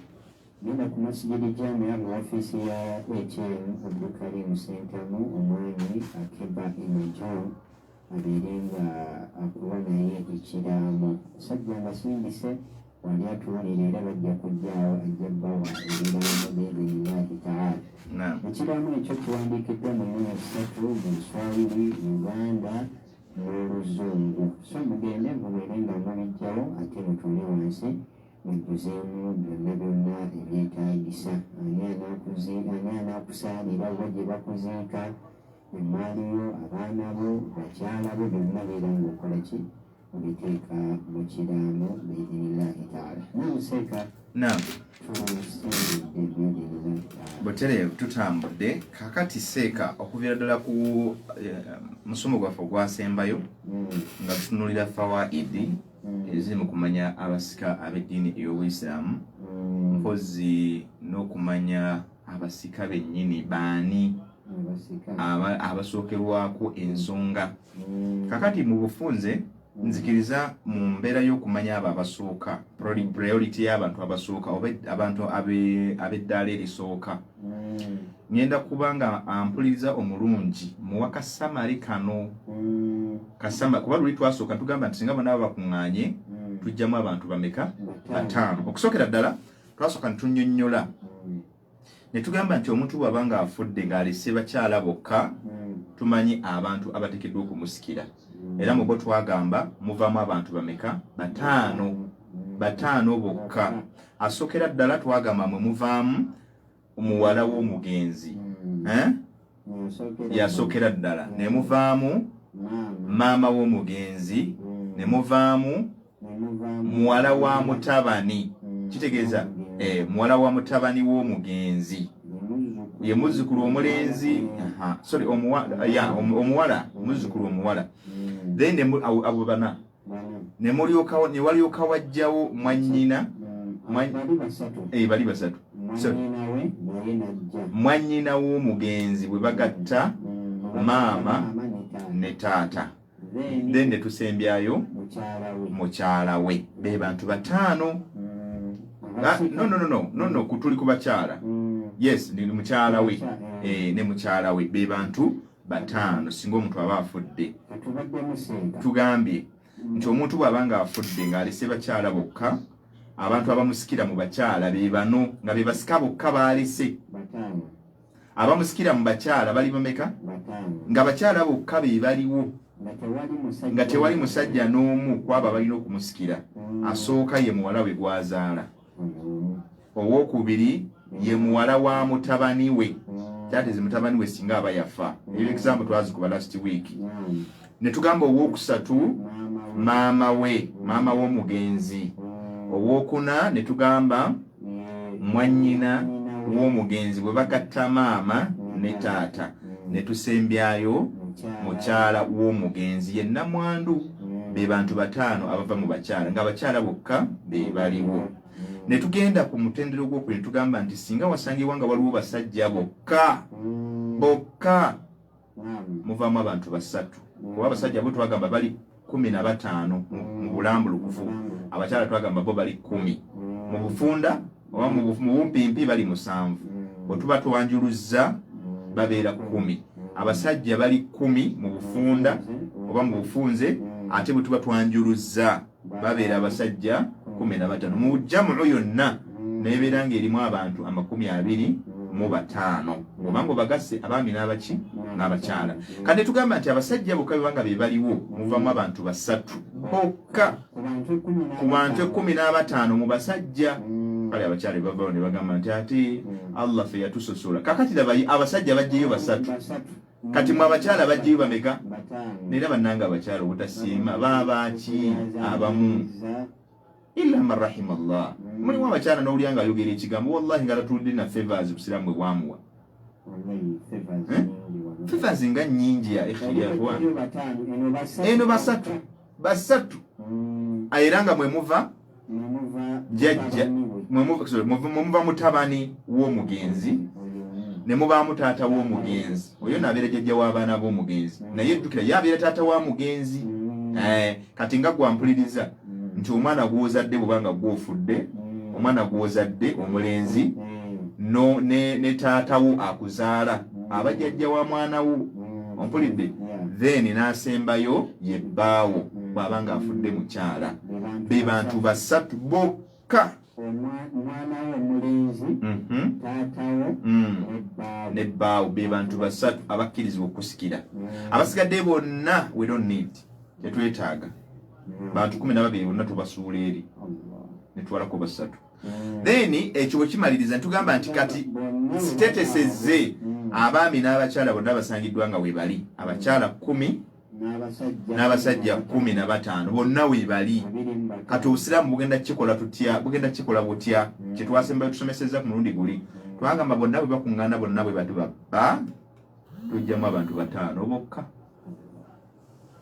Genda ku Masjid Jamia mu ofiisi ya HM Abdulkarim Ssentamu omwami Akeba Inojo abeere nga akuwa naye ekiraamo. Sajja nga sindise wali atuwulira era bajja kujjaawo ajja bawa ebiraamo biidhinillahi taala. Ekiraamo ekyo kiwandiikiddwa mu nnimi ssatu mu Luswayiri, Luganda n'Oluzungu. So mugende mubeere nga mubijjawo ate mutuule wansi mujjuzeemu byonna byonna ebyetaagisa. Ani anaakusaanira wa gye bakuziika, emmaali yo, abaana bo, bakyala bo, byonna beera ng'okola ki obiteeka mu kiraamo biidhinillahi taala. Namuseeka tusembedde biidhinillahi taala. Butereevu tutambudde kakati seeka okuviira ddala ku musomo gwaffe ogwasembayo nga tutunulira fawaidi eziri mu kumanya abasika ab'eddiini ey'obuyisiraamu, mpozi n'okumanya abasika bennyini baani abasookerwako ensonga. Kakati mu bufunze nzikiriza mu mbeera y'okumanya abo abasooka, priority y'abantu abasooka oba abantu ab'eddaala erisooka, ngenda kuba nga ampuliriza omulungi muwa kasamali kano kasama, kuba luli twasooka tugamba nti singa bonna bakuŋŋaanye tujjamu abantu bameka? Bataano. Okusookera ddala twasooka netunyonnyola ne tugamba nti omuntu bw'aba nga afudde ng'alese bakyala bokka, tumanyi abantu abateekeddwa okumusikira, era mu bo twagamba muvaamu abantu bameka? Bataano. Bataano bokka. Asookera ddala twagamba mwe muvaamu omuwala w'omugenzi, eh? Yasookera ddala ne muvaamu maama w'omugenzi, ne muvaamu muwala wa mutabani, kitegeeza muwala wa mutabani w'omugenzi ye muzzukulu omulenzi, sorry, omuwala, muzzukulu omuwala. Then abo bana ne mulyoka ne walyoka wajjawo mwannyina. Bali basatu. Mwannyina w'omugenzi bwe bagatta maama ne taata, then ne tusembyayo mukyala we. Be bantu bataano. No, no, no, no, no, no, kutuli ku bakyala. Yes, ni mukyala we, ne mukyala we, be bantu bataano. Singa omuntu aba afudde, tugambye nti omuntu bw'aba nga afudde ng'alese bakyala bokka, abantu abamusikira mu bakyala be bano, nga be basika bokka baalese. Abamusikira mu bakyala bali bameka? Nga bakyala bokka be baliwo, nga tewali musajja n'omu kwabo abalina okumusikira. Asooka ye muwala we gwazaala, owookubiri ye muwala wa mutabani we, kyatezi mutabani we singa aba yafa. Eyo example twazikuba last week. Ne tugamba owookusatu maama we, maama w'omugenzi. Owookuna ne tugamba mwannyina w'omugenzi bwe bagatta maama ne taata. Ne tusembyayo mukyala w'omugenzi ye nnamwandu. Be bantu bataano abava mu bakyala, nga abakyala bokka be baliwo. Ne tugenda ku mutendera ogwokubiri, ne tugamba nti singa wasangibwa nga waliwo basajja bokka bokka, muvaamu abantu basatu, kuba abasajja bo twagamba bali 15 mu bulambulukufu, abakyala twagamba bo bali 10, mu bufunda oba mu bumpimpi bali 7, bwe tuba twanjuluzza babeera 10. Abasajja bali 10 mu bufunda oba mu bufunze, ate bwe tuba twanjuluzza babeera abasajja 15. Mu jamu yonna nebeera ng'erimu abantu 25, obanga obagasse abaami n'abaki n'abakyala. Kati tugamba nti abasajja bokka bebanga be baliwo, muvamu abantu basatu bokka ku bantu 15 mu basajja. Kale abakyala bebavawo ne bagamba nti ate Allah fe yatusosola. Kakati laba, abasajja bajjeyo basatu, kati mwe abakyala bajjeyo bameka? Neera bannanga abakyala obutasiima baabaki abamu, illa man rahima Allah. Mulimu abakyala n'owulira nga ayogera ekigambo, wallahi nga tatulidde na favors busiraamu bwe bwamuwa. Favors nga nnyingi ya ikhwa, eno basatu basatu, era nga mwe muva jjajja, mwe muva mutabani w'omugenzi, ne mubaamu taata w'omugenzi, oyo naabeera jjajja w'abaana b'omugenzi, naye jjukira ye abeera taata wa mugenzi. Kati nga gwampuliriza. Nti omwana gw'ozadde bw'oba nga gw'ofudde, omwana gw'ozadde omulenzi no ne taata wo akuzaala aba jjajja wa mwana wo. Ompulidde? Then n'asembayo ye bbaawo bw'aba ng'afudde mukyala. Be bantu basatu bokka. Omwana wo omulenzi, taatawo ne bbaawo. Ne bbaawo, be bantu basatu abakkirizibwa okusikira. Abasigadde bonna we don't need, tetwetaaga. Bantu 12 bonna tubasuula eri netwalako basatu. Then ekyo bwe kimaliriza, ntugamba nti kati Bonna sitetesezze abaami n'abakyala bonna basangiddwa nga webali, abakyala 10 n'abasajja n'abasajja 15 bonna webali. 25. Kati obusiraamu bugenda kikola tutya? Bugenda kikola butya? Kyetwasembayo tusomesezza ku mulundi guli, twagamba bonna bwe bakuŋŋaana, bonna bwe batu babba, tujjamu abantu bataano bokka.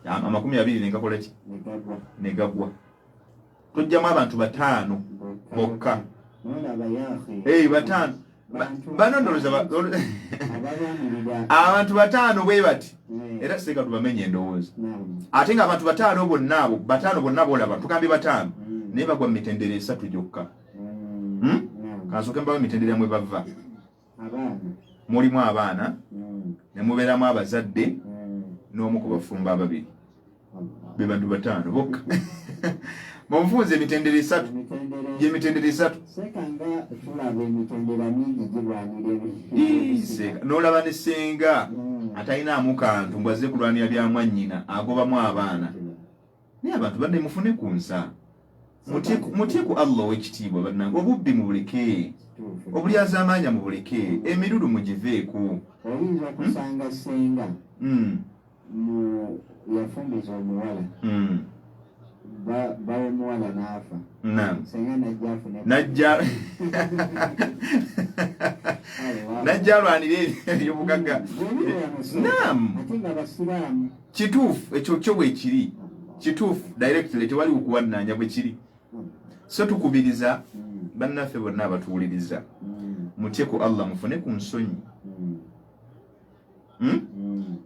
20 negakola ki? Negagwa. Negagwa. Tujjamu abantu bataano bokka. Nolaba yaafe. Hey, bataano. Bantu Bano ndowooza abalwanirira abantu bataano bwe bati. Era seeka tubamenye endowooza. Ate nga abantu bataano bonna, abo bataano bonna boolaba tugambye bataano, naye bagwa mu mitendera esatu gyokka. Hmm? Kansooke mbawo emitendera mwe bava. Abaana. Mulimu abaana, ne mubeeramu abazadde, n'omu ku bafumbo ababiri. Be bantu bataano bokka mu bufunze emitendera esatu. Emitendera. Gyemitendera esatu. Seeka, nga tulaba emitendera mingi girwanira Ii, seeka n'olaba ne senga atalinaamu kantu mbwazze kulwanira bya mwannyina, agobamu abaana. Naye abantu banne, mufune ku nsa. Mutye ku Allah ow'ekitiibwa. Bannange, obubbi mubuleke, obulyazaamaanya mubuleke, emirulu mugiveeko. Oyinza okusanga senga mu yafumbiza omuwala, bawa omuwala n'afa, senga najja afune. Najja alwanire ebyobugagga. Naam. Ate nga basiraamu. Kituufu ekyo kyo bwe kiri, kituufu directly, tewali kukuwannanya, bwe kiri. So tukubiriza bannaffe bonna abatuwuliriza, mutye ku Allah, mufune ku nsonyi. Hmm?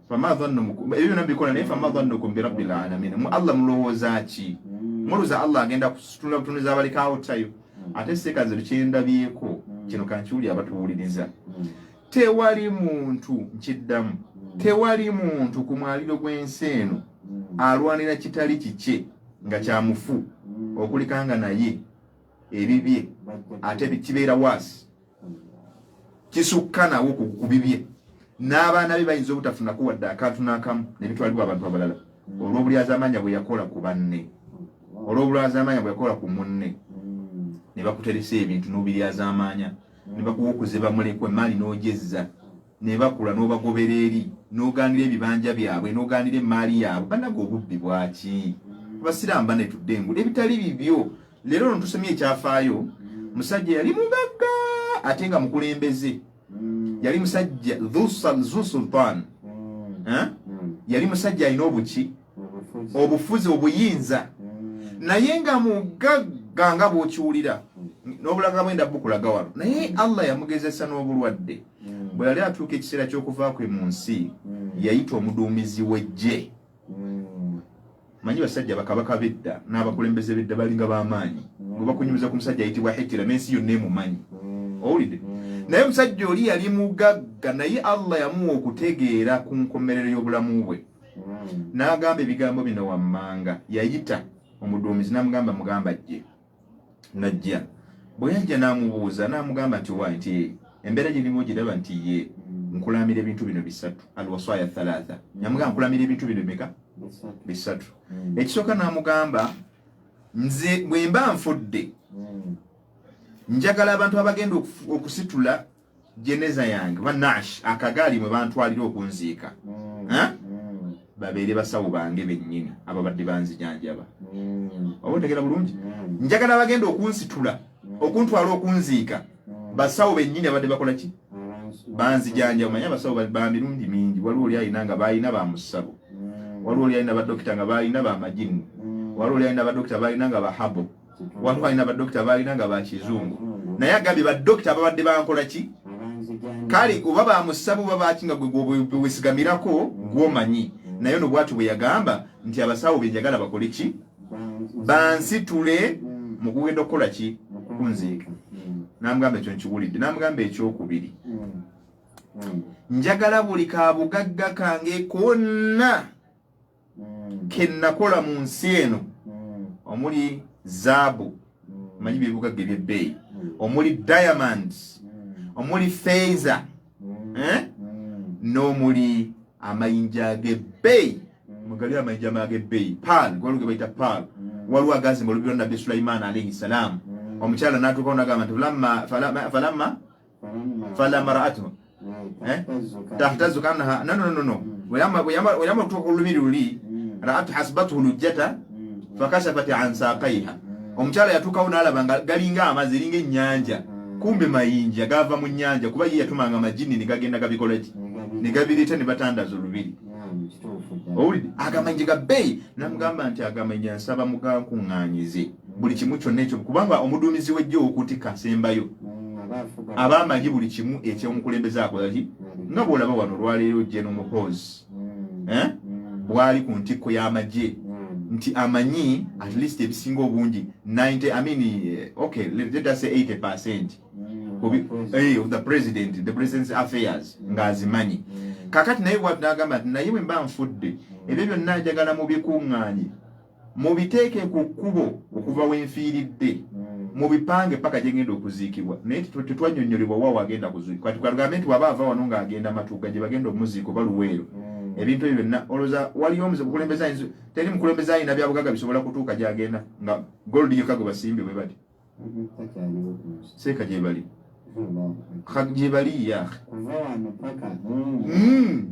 Fama dhannukum, ebyo byonna mbikola, naye fama dhannukum birabbil alamin, mu Allah mulowooza ki? Mulowooza Allah agenda kusitula butunuzi abalekawo tayo? Ate seeka, nze kyendabyeko kino, kankiwuli abatuwuliriza, tewali muntu, nkiddamu, tewali muntu ku mwaliro gw'ensi eno alwanira kitali kikye nga kyamufu okulikanga naye ebibye ate kibeera waasi, kisukka nawo ku bibye, n'abaana be bayinza obutafunako wadde akantu n'akamu ne bitwalibwa abantu abalala olw'obulyazaamaanya bwe yakola ku banne, olw'obulyazaamaanya bwe yakola ku munne. Ne bakuteresa ebintu n'obiryazaamaanya, ne bakuwa okuziba mulekwa emaali n'ogyezza, ne bakula n'obagobera eri, n'ogaanira ebibanja byabwe, n'ogaanira emaali yaabwe. Bannaga, obubbi bwaki? Abasiraamu banetudde engulu ebitali bibyo. Leero no tusomye ekyafaayo, musajja yali mugagga ate nga mukulembeze, yali musajja zu sultan. Eh? Yali musajja alina obuki, obufuzi, obuyinza, naye nga mugagga nga bw'okiwulira n'obulaga bwenda bukulaga wano. Naye Allah yamugezesa n'obulwadde. Bwe yali atuuka ekiseera ky'okuva kwe mu nsi, yayita omuduumizi w'eggye. Manyi basajja bakabaka b'edda n'abakulembeze b'edda balinga b'amaanyi, bwe bakunyumiza ku musajja ayitibwa Hitler, n'ensi yonna emumanyi. Owulidde? Naye omusajja oli yali mugagga, naye Allah yamuwa okutegeera ku nkomerero y'obulamu bwe, n'agamba ebigambo bino wammanga. Yayita omuduumizi n'amugamba, mugamba ajje. Najja. Bwe yajja n'amubuuza, n'amugamba nti, "Waayi," nti, "embeera girimu ogiraba?" Nti, "Ye." "Nkulamira ebintu bino bisatu." Alwasaya thalatha. Yamugamba, "Nkulamira ebintu bino bimeka?" Bisatu. Ekisooka n'amugamba, "Nze bwe mba nfudde, njagala abantu abagenda okusitula jeneza yange, ba nash, akagaali mwe bantwalira okunziika, Eh? Babeere basawo bange bennyini ababadde banzijanjaba." Oba otegera bulungi? Njagala abagenda okunsitula, okuntwala okunziika, basawo bennyini abadde bakola ki? Banzijanjaba. Manyi abasawo ba mirundi mingi. Waliwo oli alina nga balina bamusabo, waliwo oli alina badokita nga balina bamajini, waliwo oli alina badokita balina nga bahabo, waliwo alina badokita balina nga bakizungu. Naye agambye badokita ababadde bankola ki? Kale oba bamusaba oba baki, nga gwe wesigamirako gwomanyi. Naye ono bwatu bwe yagamba nti, "Abasawo benjagala bakole ki?" Bansitule mu kugenda okukola ki? Kunziika. Namugamba ekyo nkiwulidde. Namugamba ekyokubiri, njagala buli kabugagga kange konna ke nakola mu nsi eno, omuli zaabu, manyi byebugagga ebyebbeeyi, omuli diamonds, omuli feeza, eh? N'omuli amayinja ag'ebbeeyi, mugali amayinja ag'ebbeeyi, pearl, waliwo ge bayita pearl, waliwo agazimba olubiri lwa Nabbi Sulaiman alaihi salam. Omukyala n'atuukawo n'agamba nti falamma falamma ra'atuhu, eh? Tahtazu kanaha, no, no, no, no. Weyama okutuuka ku lubiri luli, ra'atu hasbatuhu lujjata fakashafat an saqaiha. Omukyala yatuukawo n'alaba nga galinga amazzi, eringa ennyanja, kumbe mayinja gava mu nnyanja, kuba ye yatumanga amajini ne gagenda gabikola ki, ne gabireeta ne batandaza olubiri. Owulidde? Agamayinja ga bbeeyi. Namugamba nti agamayinja nsaba mugankuŋŋaanyize buli kimu kyonna ekyo, kubanga omuduumizi w'ejje owokuntikka asembayo aba amanyi buli kimu ekyomukulembeze akola ki. Nga bw'olaba wano olwaleero General Muhoozi, eh? Bwali ku ntikko y'amagye, nti amanyi at least ebisinga obungi 90, I mean, okay, let us say 80% of the president's affairs ng'azimanyi. Kakati naye bwati n'agamba nti naye bwe mba nfudde, ebyo byonna njagala mubikuŋŋaanye, mubiteeke ku kkubo okuva wenfiiridde, mubipange paka gyengenda okuziikibwa. Naye tetwannyonnyolebwa wa wagenda kuziikibwa. Kati katugambe nti waba ava wano ng'agenda Matuga gye bagenda omuziika oba Luweero, ebintu ebyo byonna olowooza waliyo omukulembeze ayinza? Teri mukulembeze ayina byabugaga bisobola kutuuka gy'agenda nga gold yokka gwe basimbye bwe bati. Seeka gye bali, gye bali ya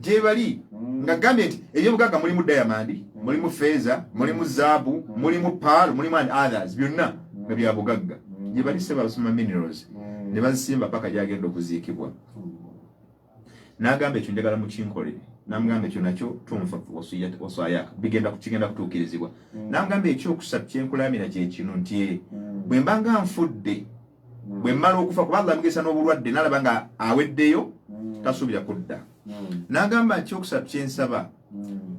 gye bali nga gambye nti ebyobugagga mulimu diamond, mulimu feeza, mulimu zaabu, mulimu pearl, mulimu and others, byonna nga byabugagga. Gye bali se basoma minerals ne bazisimba paka gyagenda okuziikibwa. N'agamba ekyo njagala mukinkolere. N'amugamba ekyo nakyo tunfa wasayaka, bigenda kigenda kutuukirizibwa. N'amugamba ekyokusatu kyenkulamira kye kino nti bwe mba nga nfudde, bwe mmala okufa, kuba Allah amugesa n'obulwadde n'alaba nga aweddeyo, tasuubira kudda. N'agamba ekyokusatu kyensaba,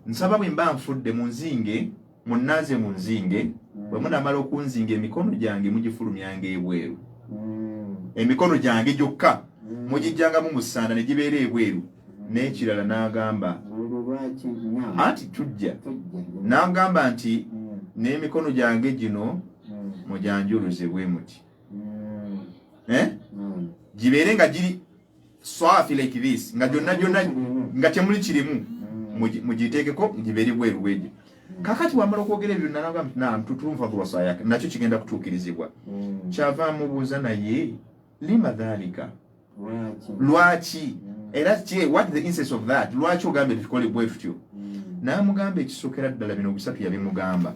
nsaba bwe mba nfudde munzinge, munnaaze munzinge, bwe munaamala okunzinga emikono gyange mugifulumyanga ebweru, emikono gyange gyokka mugijjangamu mu ssanda ne gibeera ebweru. N'ekirala n'agamba anti tujja, n'agamba nti n'emikono gyange gino mujanjuluze bwe muti, eh? Gibeere nga giri swafi like this, nga gyonna gyonna nga temuli kirimu, mugiteekeko gibeere bweru bwegyo. Kakati wamala okwogera ebyo byonna nagamba nti naam, tutunfa wasayaka, nakyo kigenda kutuukirizibwa. Kyava amubuuza naye lima dhalika, lwaki era ki, what the essence of that, lwaki ogambye tukole bwe tutyo? N'amugamba ekisookera ddala, bino bisatu yabimugamba.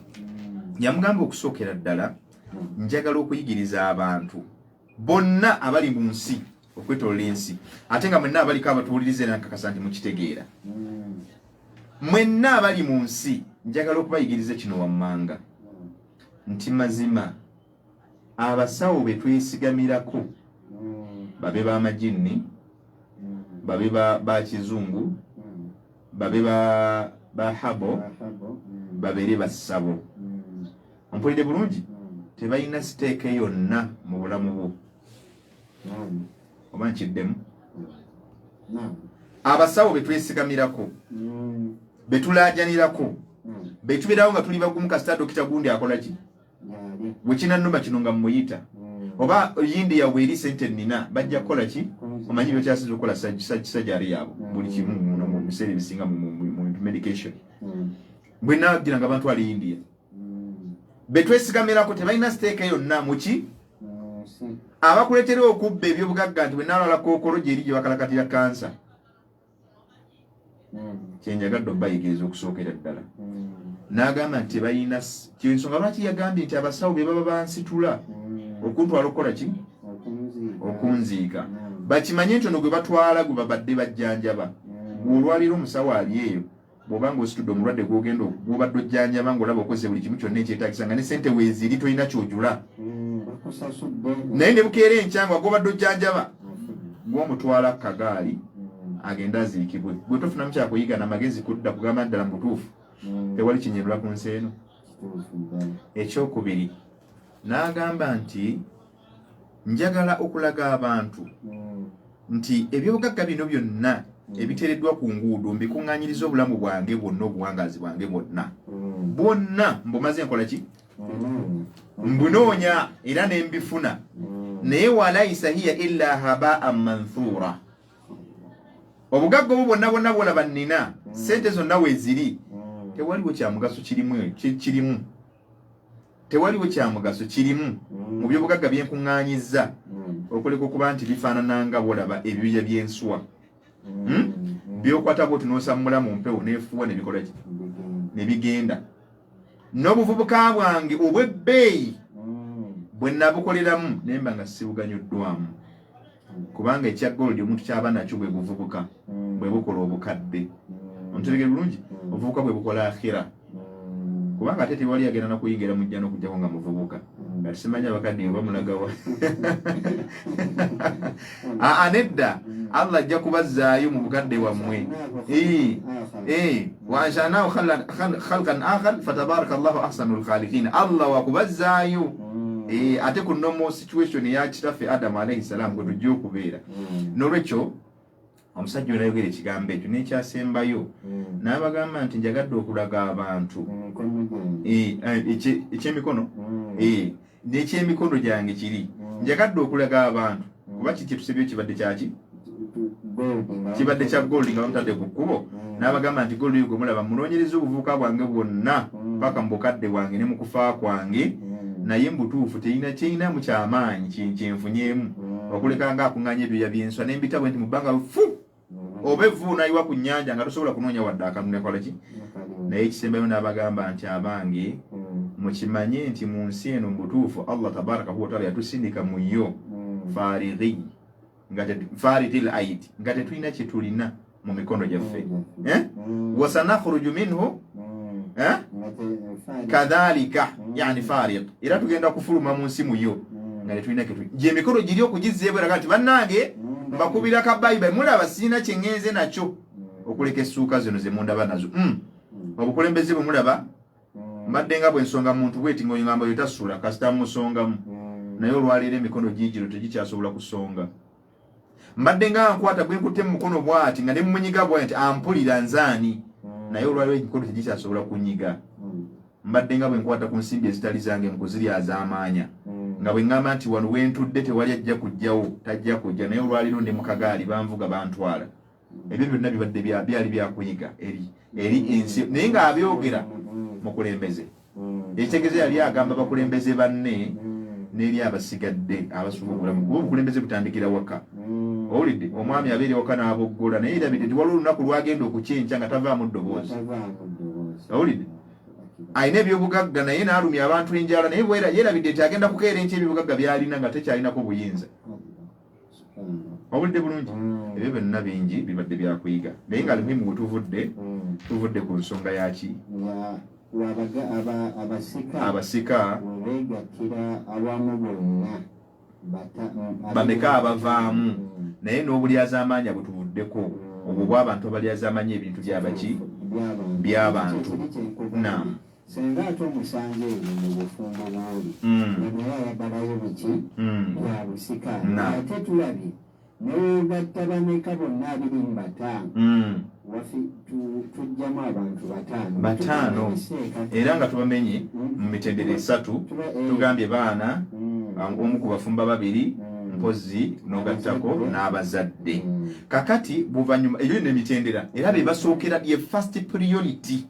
Yamugamba okusookera ddala, njagala okuyigiriza abantu bonna abali mu nsi okwetolola ensi, ate nga mwenna abaliko abatuwuliriza era nkakasa nti mukitegeera, mwenna abali mu nsi njagala okubayigiriza kino wammanga nti mazima abasawo be twesigamirako, babe b'amajinni, babe ba kizungu, babe ba habo, babeere bassabo, ompulidde bulungi, tebalina stake yonna mu bulamu bwo. Oba nkiddemu? Abasawo be twesigamirako, be tulaajanirako, be tubeerawo nga tuli bagumu kasita dokita gundi akola ki, bwekinannuma kino nga mumuyita, oba yindiya bweri sente nina bajja kukola ki, omanyi byokyasiza okukola sajari yaabwe buli kimu muno mu biseera ebisinga mu medication, bwe nagira nga bantwala India, betwesigamirako tebalina stake yonna muki. Abakuleetera okubba ebyobugagga nti bwe naalwala kookolo gyeri gye bakalakatira kansa. Kyenjagadde obayigiriza okusookera ddala, n'agamba nti tebalina kyensonga lwaki yagambye nti abasawo be baba bansitula okuntwala okukola ki, okunziika, bakimanye nti ono gwe batwala gwe babadde bajjanjaba. Gwe olwaliro omusawo ali eyo, bw'oba nga ositudde omulwadde gwogenda gwobadde ojjanjaba, ng'olaba okozesa buli kimu kyonna ekyetagisa, nga ne sente weeziri tolina kyojula, naye ne bukeera enkyangwa gwobadde ojjanjaba gw'omutwala kagaali agende aziikibwe, gwe tofunamu kyakuyiga namagezi kudda kugamba ddala mu butuufu tewali kinyenula ku nsi eno. Ekyokubiri n'agamba nti njagala okulaga abantu nti ebyobugagga bino byonna ebiteereddwa ku nguudo mbikuŋŋanyiriza obulamu bwange bwonna, obuwangaazi bwange bwonna bwonna mbumaze nkola ki, mbunoonya era ne mbifuna, naye walaisa hiya illa habaan manthura, obugagga obwo bwonna bwonna bwolaba nnina, sente zonna weeziri, tewaliwo kyamugaso kirimu, kirimu tewaliwo kyamugaso kirimu mu byobugagga byenkuŋŋaanyizza okuleka okuba nti bifaanana nga bwolaba ebibya by'ensuwa, Byokwata bwoti n'osammula mu mpewo n'efuuwa ne bikola ki, ne bigenda. N'obuvubuka bwange obw'ebbeeyi bwe nabukoleramu naye mba nga sibuganyuddwamu, kubanga ekya gold omuntu kyaba nakyo bwe buvubuka, bwe bukola obukadde. Onteregere bulungi, obuvubuka bwe bukola akhira, kubanga ate tewali agenda nakuyingira mujja n'okujjako nga muvubuka. Kati simanyi abakadde oba mulagawa. Aa, nedda, Allah ajja kubazzaayo mu bukadde bwammwe. Waanshanahu khalqan akhar fatabaraka llahu ahsanu lkhaliqin. Allah wakubazzaayo ate ku normal situation eya kitaffe Adamu alaihi salam gwe tujja okubeera. N'olwekyo omusajja oyo nayogera ekigambo ekyo n'ekyasembayo n'abagamba nti njagadde okulaga abantu ekyemikono n'ekyemikono gyange kiri, njagadde okulaga abantu kuba kiki tusebyo kibadde kyaki, kibadde kya gold nga bamutadde ku kkubo. N'abagamba nti gold gwe mulaba munoonyereza obuvubuka bwange bwonna paka mu bukadde bwange ne mu kufa kwange, naye mubutuufu terina kyerinamu kyamaanyi kyenfunyeemu okuleka nga akuŋŋanya ebyoya by'enswa n'embita bwe nti mu bbanga fu oba evvu nayiwa ku nnyanja nga tosobola kunoonya wadde akantu nekola ki. Naye ekisembayo n'abagamba nti abange, mukimanye nti mu nsi eno mu butuufu Allah tabaraka wataala yatusindika mu yo farighi, nga farighi l aidi, nga tetulina kye tulina mu mikono gyaffe, eh? Wasanakhruju minhu, eh? Kadhalika yani farig, era tugenda kufuluma mu nsi muyo nga tetulina ketu gye emikono giri okugizza ebweraga nti bannange mbakubira ka bayibayi, mulaba sirina kye ŋŋenze nakyo okuleka essuuka zino ze mundaba nazo. Obukulembeze bwe mulaba mbadde nga bwensonga muntu bweti ngaoyingamba oyo tasula kasita musongamu, naye olwaleero emikono gigiro tegikyasobola kusonga. Mbadde nga nkwata gwe nkutte mu mukono bwati nga ne munyiga bwe nti ampulira nzaani, naye olwaleero emikono tegikyasobola kunyiga. Mbadde nga bwe nkwata ku nsimbi ezitali zange mu kuziryazaamaanya, nga bwe ŋŋamba nti wano wentudde tewali ajja kujjawo, tajja kujja, naye olwaleero ndi mu kagaali banvuga bantwala. Ebyo byonna bibadde byali byakuyiga eri eri ensi, naye ng'abyogera mukulembeze. Ekitegeeza yali agamba bakulembeze banne n'eri abasigadde abasuka obulamu, kuba obukulembeze butandikira waka. Owulidde omwami abeera ewaka n'aboggola, naye erabidde nti waliwo olunaku lwagenda okukyenkya nga tavaamu ddoboozi. Owulidde alina ebyobugagga naye n'alumya abantu enjala, naye yerabidde nti agenda kukeera enkya ebyobugagga by'alina nga tekyalinako buyinza. Owulidde bulungi? Ebyo byonna bingi bibadde byakuyiga, naye nga alimuhimu we tuvudde, tuvudde ku nsonga yaki? Abasika Abasika webeegattira awamu bonna bameka abavaamu? Naye n'obulyazaamaanya bwe tuvuddeko, obwo bw'abantu abalyazaamanya ebintu byabaki, by'abantu. Naam. Senga ate omusanze eyo mu bufumbo bwoli nga naye ayagalayo biki, bya busika. Ate tulabye newegatta bameka bonna 25, wafi tujjamu abantu bataano. Bataano, era nga tubamenye mu mitendera esatu. Tugambye baana, omu ku bafumba babiri, mpozi n'ogattako n'abazadde. Kakati buvanyuma eyo yonna emitendera, era be basookera, ye first priority,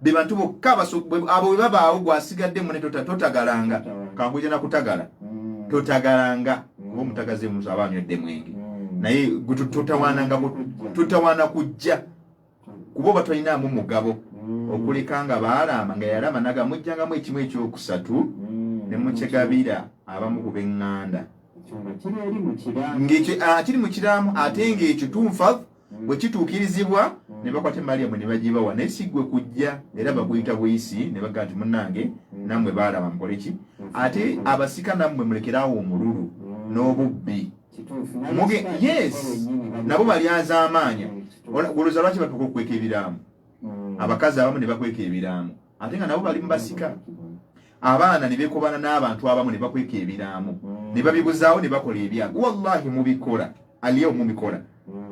be bantu bokka abo bwe babaawo gwasigadde mune totagalanga kankuja nakutagala, totagalanga kuba omutagazi omuntu aba anywedde mwenge, naye gwe totawaananga totawaana kujja kuba oba tolinaamu mugabo okuleka nga baalaama nga yalama naga mujjangamu ekimu ekyokusatu ne mukyegabira abamu ku b'eŋŋanda. Kiri eri mu kiraamo. Ng'ekyo kiri mu kiraamo, ate ng'ekyo tunfadh bwe kituukirizibwa ne bakwata emaali yamwe ne bagibawa, naye si ggwe kujja, era bakuyita buyisi ne bagaa nti munnange nammwe baalaba mukole ki. Ate abasika nammwe mulekeraawo omululu n'obubbi. Yes, nabo balyazaamaanya. Olowooza lwaki batuuka okukweka ebiraamo? Abakazi abamu ne bakweka ebiraamo. Ate nga nabo bali mu basika. Abaana ne beekobana n'abantu abamu ne bakweka ebiraamo ne babibuzaawo ne bakola ebyabwe. Wallahi mubikola, aliyewo mubikola,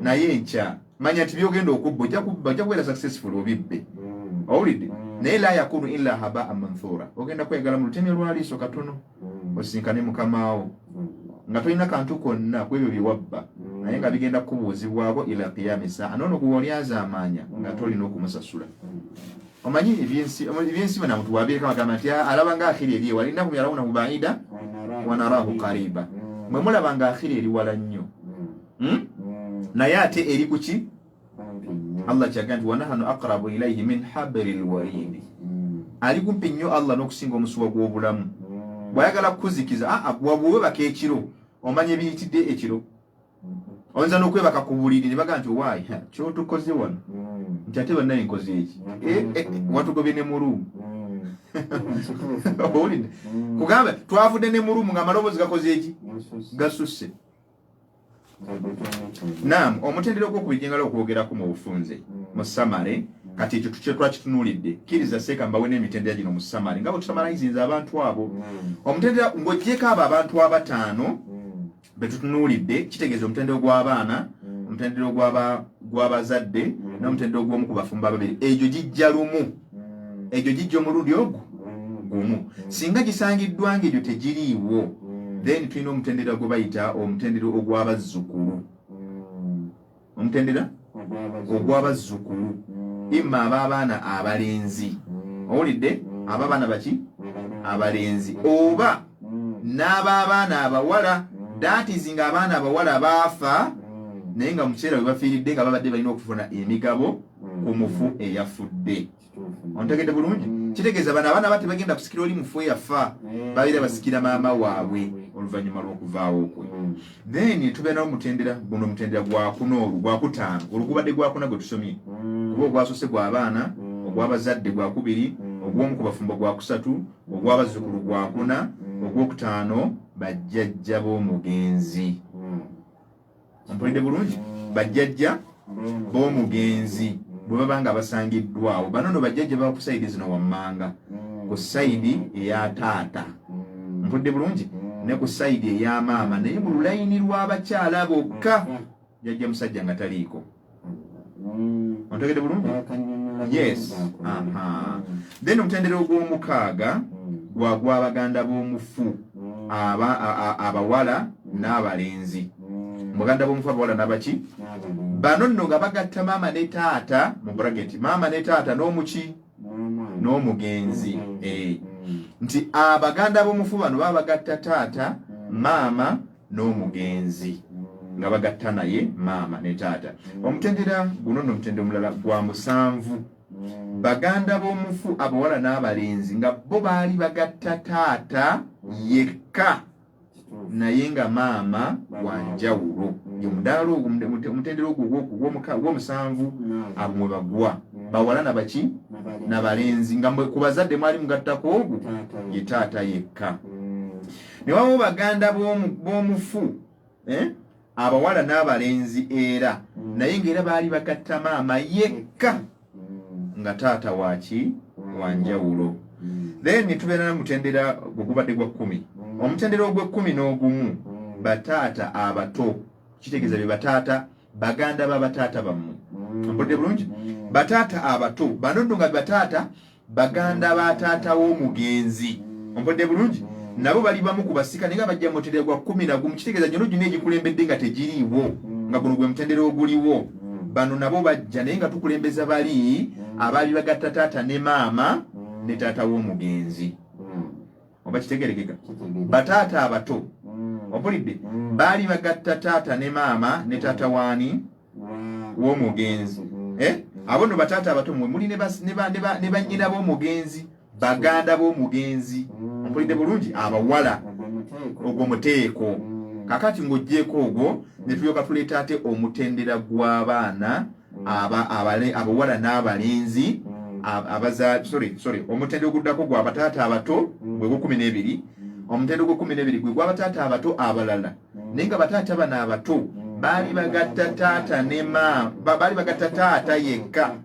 naye enkya manya nti byogenda okubba ojja kubba, ojja kubeera successful obibbe, owulidde? Naye la yakunu illa habaa manthura, ogenda kweyagala mu lutemya lwa liiso katono, osinkane mukamaawo nga tolina kantu konna ku ebyo bye wabba, naye nga bigenda kukubuuzibwako ila qiyami saa. Noono gwe wali azaamaanya nga tolina okumusasula. Omanyi ebyensi bana muntu wabireka bagamba nti, "Ah, alaba nga akhiri eri ewala, innahum yarawunahu baida wanarahu qariba." Mwe mulaba nga akhiri eri wala nnyo, Naye ate eri kuki? Allah kyaga nti wanahanu aqrabu ilaihi min habri lwaridi, ali kumpi nnyo Allah n'okusinga omusuwa gw'obulamu. Bw'ayagala kukuzikiza, aa, wabwewebaka ekiro, omanya ebiyitidde ekiro, oyinza n'okwebaka ku buliri ne bagamba nti, "Owaayi, kyotukoze wano?" Nti, "Ate bannaye nkoze eki?" Eh, eh, watugobye ne mu room, owulidde? Kugamba twavudde ne mu room ng'amaloboozi gakoze eki? Gasusse. Naam, omutendera ogwokubiri gyengala okwogerako mu bufunze, mu summary, kati ekyo tukye twakitunuulidde. Kkiriza seeka mbawe n'emitendera gino mu summary nga bwe tusamalayizinze abantu abo. Omutendera ng'oggyeko abo abantu abataano be tutunuulidde, kitegeeza omutendera gw'abaana, omutendera gw'abazadde n'omutendera ogw'omu ku bafumbo ababiri, egyo gijja lumu, egyo gijja omulundi ogwo gumu. Singa gisangiddwa ng'egyo tegiriiwo, then tulina omutendera gwe bayita omutendera ogw'abazzukulu, omutendera ogw'abazzukulu, imma ab'abaana abalenzi, owulidde? Ab'abaana baki? Abalenzi, oba n'ab'abaana abawala. That is nga abaana abawala baafa, naye nga mu kiseera we bafiiridde nga babadde balina okufuna emigabo ku mufu eyafudde. Ontegedde bulungi? Kitegeeza bano abaana ba tebagenda kusikira oli mufu eyafa, babeera basikira maama waabwe oluvannyuma lw'okuvaawo kwe. Then tubeera n'omutendera guno, omutendera gwakuna, olwo gwakutaano, olwo gubadde gwakuna gwe tusomye, kuba ogwasoose gw'abaana, ogw'abazadde gwakubiri, ogw'omu ku bafumbo gwakusatu, ogw'abazzukulu gwakuna, ogwokutaano bajjajja b'omugenzi. Ompulidde bulungi? Bajjajja b'omugenzi bwe baba nga basangiddwawo. Bano no bajjajja baba ku side zino wammanga, ku side eya taata, mpulidde bulungi, ne ku side eya maama, naye mu lulayini lw'abakyala bokka, jjajja musajja nga taliiko. Ontegedde bulungi? Yes. Aha. Then omutendera ogw'omukaaga gwa gw'abaganda b'omufu abawala n'abalenzi. Muganda b'omufu abawala n'abaki, bano nno nga bagatta maama ne taata, mu bracket maama ne taata n'omuki n'omugenzi. Eh. Nti abaganda b'omufu bano baba bagatta taata, maama n'omugenzi, nga bagatta naye maama ne taata. Omutendera guno nno omutendera omulala gwa musanvu, baganda b'omufu abawala n'abalenzi nga bo baali bagatta taata yekka, naye nga maama wanjawulo. Ye omudaala ogwo, omutendera ogwo ogw'omusanvu, abo mwe bagwa bawala nabaki nabalenzi, nga mwe ku bazadde mwali mugattako ogwo ye taata yekka. Ne wabawo baganda b'omufu, eh, abawala n'abalenzi era, naye ng'era baali bagatta maama yekka, nga taata waki wanjawulo. Then tubeera n'omutendera gwe gubadde gwa 10, omutendera ogw'ekkumi n'ogumu, bataata abato. Kitegeeza be bataata baganda b'abataata bammwe. Mpulidde bulungi? Bataata abato bano nno nga bataata baganda ba taata w'omugenzi. Ompulidde bulungi? Nabo bali bamu ku basika, naye nga bajja mutendera gwa 11. Kitegeeza gyono gyonna egikulembedde nga tegiriiwo, nga guno gwe mutendera oguliwo. Bano nabo bajja, naye nga tukulembeza bali abaali bagatta taata ne maama ne taata w'omugenzi. Oba kitegerekeka? Bataata abato, ompulidde, baali bagatta taata ne maama ne taata waani w'omugenzi. Eh? Abo nno bataata abato mwe muli ne bannyina b'omugenzi, baganda b'omugenzi, ompulidde bulungi, abawala. Ogwo muteeko. Kakati ng'oggyeko ogwo, ne tulyoka tuleeta ate omutendera gw'abaana abawala n'abalenzi abaza, sorry, sorry, omutendera oguddako gwa bataata abato gwe gw'e 12. Omutendera ogw'e 12 gwe gw'abataata abato abalala, naye nga bataata bano abato baali bagatta taata ne maama, baali bagatta taata yekka.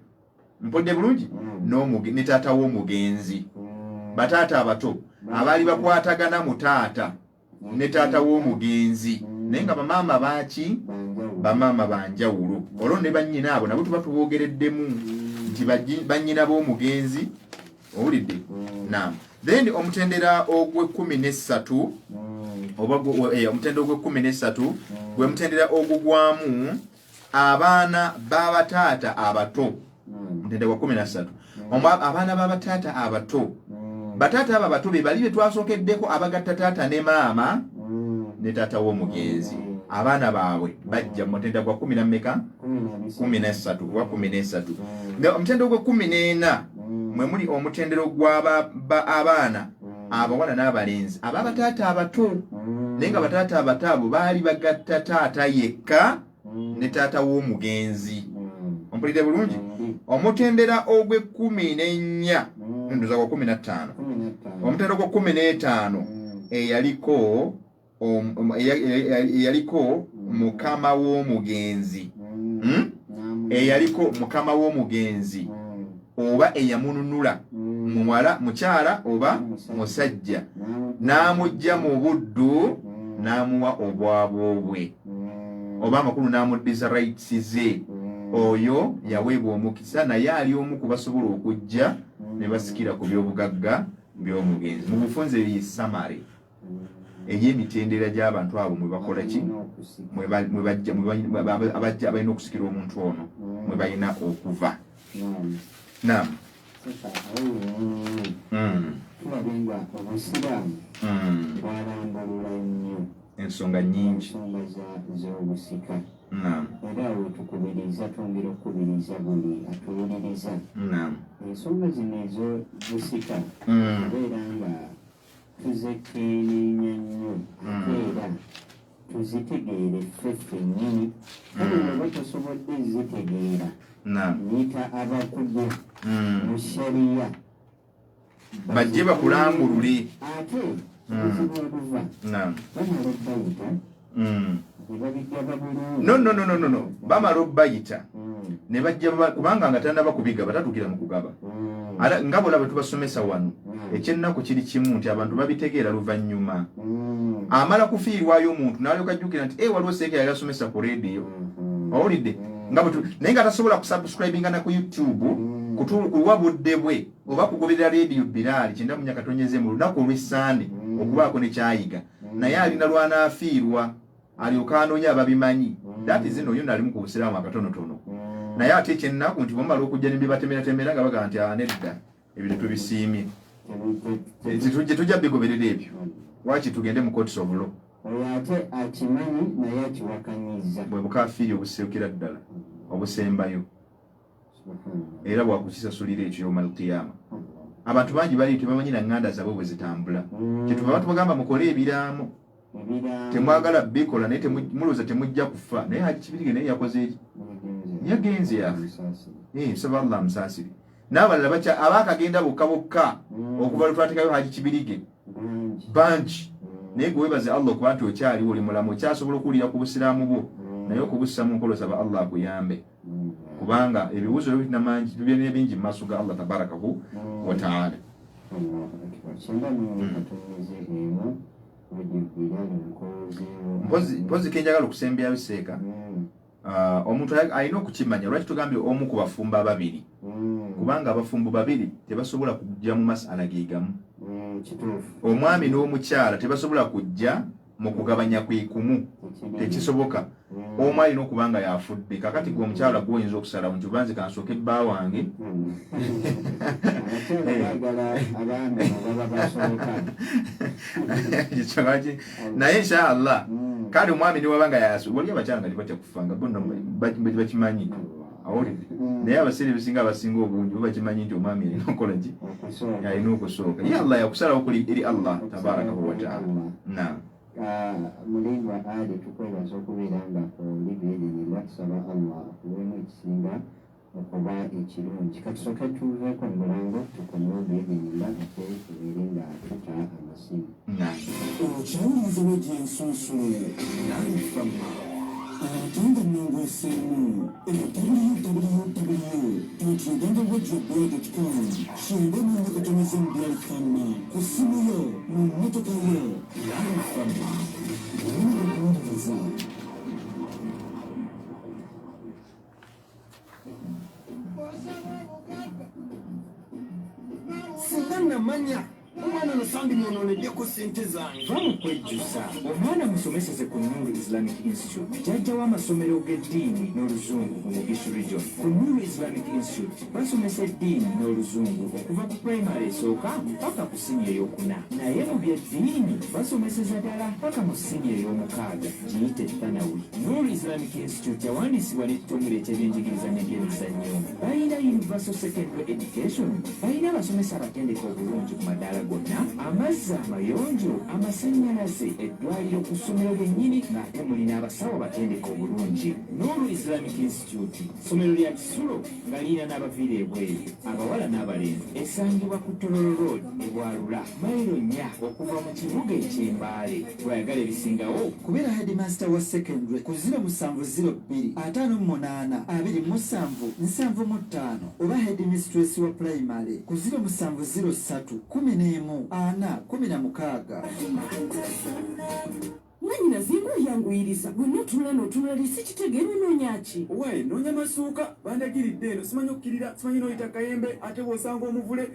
Mpulidde bulungi? ne taata w'omugenzi. Bataata abato abaali bakwatagana mu taata ne taata w'omugenzi, naye nga bamaama baaki? Bamaama banjawulo. Olwo ne bannyina abo nabo tuba tuboogereddemu nti bannyina b'omugenzi. Owulidde? Naam. Then omutendera ogw'ekkumi n'essatu oba omutendera ogw'ekkumi n'essatu gwe mutendera ogugwamu abaana b'abataata abato. Omutendera gwa 13, abaana b'abataata abato. Bataata abo abato be bali be twasookeddeko abagatta taata ne maama ne taata w'omugenzi. Abaana baabwe bajja mu mutendera gwa kumi na mmeka? 13 oba 13. Omutendera ogw'ekkumi n'ena mwe muli omutendera ogw'abaana abawala n'abalenzi ab'abataata abato, naye nga bataata abato abo baali bagatta taata yekka ne taata w'omugenzi. Ompulidde bulungi? Omutendera ogw'ekkumi n'ennya, ndoza gwa 15, omutendera ogw'ekkumi n'etaano, eyaliko mukama w'omugenzi, Eyaliko mukama w'omugenzi oba eyamununula, muwala, mukyala oba musajja, n'amugja mu buddu n'amuwa obwabwobwe oba amakulu n'amuddiza rights ze, oyo yaweebwa omukisa, naye ali omu ku basobola okujja ne basikira ku byobugagga by'omugenzi. Mu bufunze, eyi summary ey'emitendera gy'abantu abo mwe bakola ki, mwe bajja, abajja abalina okusikira omuntu ono, mwe balina okuva. Naam. Tulabe nga obusiraamu bwalambulula nnyo ensonga nnyingi, ensonga z'obusika. Era awo tukubiriza, twongera okukubiriza buli atuwuliriza ensonga zino ez'obusika kubeera nga tuzekkeneenya nnyo, ate era tuzitegeere ffe ffennyini. Kale oba tosobodde zitegeera, yita abakugu mu shariya. Bajje bakulambulule. Ate obuzibu obuva, bamala obbayita ne babigaba bulungi. No, no, no, no, no, no. Bamala obbayita ne bajja kubanga nga tannaba kubigaba, tatuukira mu kugaba. Nga bolaba tubasomesa wano, ekyennaku kiri kimu nti abantu babitegeera luvannyuma. Amala kufiirwayo omuntu n'alyoka ajjukira nti, "Eh, waliwo seeka yali asomesa ku rediyo." Owulidde? Nga naye nga tasobola kusubscribinga na ku YouTube, kuwa budde bwe oba kugoberera rediyo Biraali 94.3 mu lunaku olw'Essande okubaako ne kyayiga. Naye alina lwanaafiirwa alyoka anoonya ababimanyi. That is, oyo nalimu ku busiraamu akatonotono. Naye ate ekyennaku nti bwemala okujja ne bibatemeratemera nga bagamba nti, "Ah, nedda, ebyo tetubisiimye, tujja bigoberera ebyo, waki tugende mu courts of law." Oyo ate akimanyi naye akiwakanyiza. Bwe bukafiiri obuseukira ddala obusembayo, era bwakukisasulira ekyo yawma alqiyama. Abantu bangi bali tebamanyi na ŋŋanda zaabwe bwe zitambula. Kyetuva batubagamba mukole ebiraamo. Temwagala bikola, naye mulowooza temujja kufa. Naye Haji Kibirige naye yakoze eki? Yagenze yafe. Nsaba Allah amusaasire n'abalala bakya abaakagenda bokka bokka okuva lwe twatekayo Haji Kibirige bangi. Naye gwe webaze Allah okuba nti okyaliwo, oli mulamu, okyasobola okuwulira ku busiraamu bwo, naye okubussa mu nkola osaba Allah akuyambe, kubanga ebibuuzo byo tubyalina bingi mu maaso ga Allah tabarakahu wa taala. 94.3 Radio Bilal nkozeewo. Mpozi kenjagala okusembyayo, seeka, omuntu alina okukimanya lwaki tugambye omu ku bafumbo ababiri, kubanga abafumbo babiri tebasobola kujja mu masala ge gamu. Omwami n'omukyala tebasobola kujja mu kugabanya kwe kumu, tekisoboka. Omu alina okuba nga yafudde. Kakati gwe omukyala gwe oyinza okusalawo nti oba nze kansooke bba wange. Abakyala baagala abaami ababa basooka. Naye inshallah, kale omwami niwaba nga yasu, wali abakyala nga tebatya kufa, nga bo nno bakimanyi. Awulidde? Naye abaseera ebisinga, abasinga obungi bo bakimanyi nti omwami alina okukola ki? Okusooka. Alina okusooka. Ye Allah yakusalawo kuli eri Allah tabarakahu wataala. Naam. Ah, Mulindwa Ali, tukwebaza okubeera nga oli biidhinillah. Tusaba Allah akuweemu ekisinga okuba ekirungi. Katusooke tuveeko mu bulango, tukomewo biidhinillah, ate tubeere nga tuta amasimu. Naam. Okyawuliriza Radio Ensunsulu Nalifama. Ate nga nnongooseemu. www.ugandaradioboard.com 94 MBL Fama ku ssimu yo, mu mmotoka yo. Fama okuwuliriza. Singa namanya omwana ono sandimwononeddeko ssente zange. Va mu kwejjusa. Omwana musomeseze ku Nuru Islamic Institute, jjajja w'amasomero g'eddiini n'Oluzungu mu Mugisu Region. Ku Nuru Islamic Institute basomesa eddiini n'Oluzungu okuva ku primary esooka paka ku siniya eyokuna, naye mu by'eddiini basomeseza ddala paka mu siniya ey'omukaaga, giyite Thanawi. Nuru Islamic Institute yawandiisibwa n'ekitongole eky'ebyenjigiriza n'ebyemizannyo. Balina universal secondary education, balina abasomesa abatendeka obulungi ku madaala gonna, amazzi amayonjo, amasannyalaze, eddwaliro ku ssomero lyennyini, ng'ate mulina abasawo abatendeka obulungi. Nuru Islamic Institute ssomero lya kisulo nga lirina n'abaviira ebweru, abawala n'abalenzi. Esangibwa ku Tororo Road e Bwalula, mayiro 4 okuva mu kibuga eky'Embaale. Lwayagala ebisingawo, Kubeera headmaster wa secondary ku 0702 58 27 75 oba headmistress wa primary ku 0703 11 4 16. Mwanyina zinga oyanguyiriza bwenna otunula n'otunula li sikitegeera, onoonya ki? Owaye, noonya masuuka. Bandagiridde eno simanyi okkirira, simanyi n'oyita kayembe, ate bw'osanga omuvule,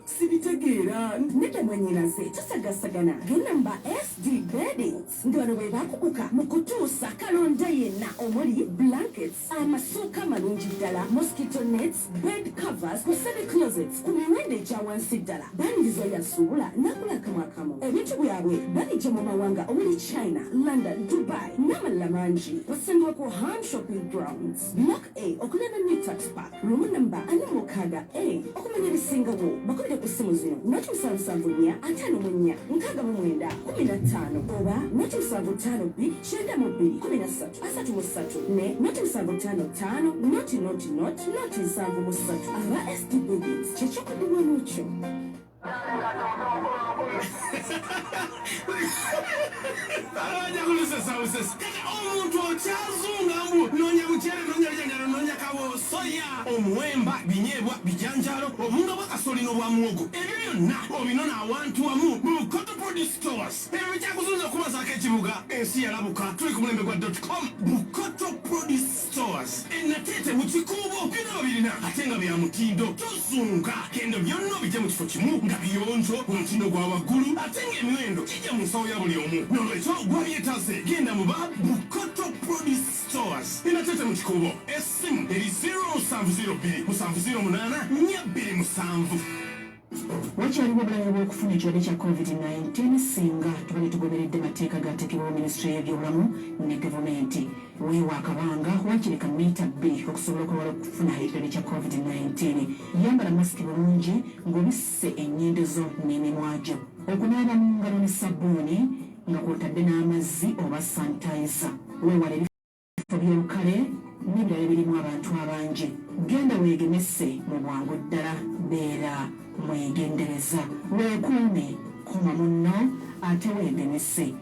sibitegeera. Nedda mwanyinaze, tusagasagana, genda mu ba SD Beddings nga bano bwe bakuguka mu kutuusa kalonda yenna omuli blankets, amasuuka amalungi ddala, mosquito nets, bed covers, ku semi closets ku miwendo egya wansi ddala. Baniriza yasuubula n'agula akamu akamu. Ebintu byabwe babijja mu mawanga omuli China, London, Dubai n'amalala mangi. Basangibwa ku Ham Shopping Grounds, Block A, okuliraana New Tax Park, room number 46 A. Okumanya ebisingawo bakubire ku ssimu zino: 074 54 69 15 oba 0752 92 13 33 ne 0755 0 0 0 0 73. Aba SD Beddings, kyekyokuddibwamu kyo. Abajja kulusesa kati omuntu okyazunga mbu noonya muceere, noonya bijanjalo, noonya kawo, soya, omuwemba, binyeebwa, bijanjalo, obunga bwa kasoli n'obwa muwogo. Ebyo byonna obinona awantu wamu mu Bukoto Produce Stores. Ebyo bikyakuzunza okubazaako ekibuga. Ensi yalabuka, tuli ku mulembe gwa com. Bukoto Produce Stores enateete mu Kikuubo, byonna babirina ate nga bya mutindo. Tozunga, genda byonna obijje mu kifo kimu nga biyonjo, omutindo gwa waggulu, ate ng'emiwendo kijja mu nsawo ya buli omu. Nolwekyo gwabyetaze, genda mu ba Bukoto Produce Stores enateete mu Kikuubo. Essimu eri 0702 708 427. Wakyaliwo obulabe bw'okufuna ekirwadde kya COVID-19 singa tuba tetugoberedde mateeka gateekebwawo minisitule y'ebyobulamu ne gavumenti. Weewa akabanga wakiri ka mita 2 okusobola okwewala okufuna ekirwadde kya COVID-19. Yambala masiki bulungi ng'obisse ennyindo zo n'emimwa gyo. Okunaaba mu ngalo ne sabbuuni nga kw'otadde n'amazzi oba sanitizer. Weewala ebifo by'olukale n'ebirala ebirimu abantu abangi. Genda weegemese mu bwangu ddala. Beera mwegendereza, weekuume, kuma munno ate weegemese.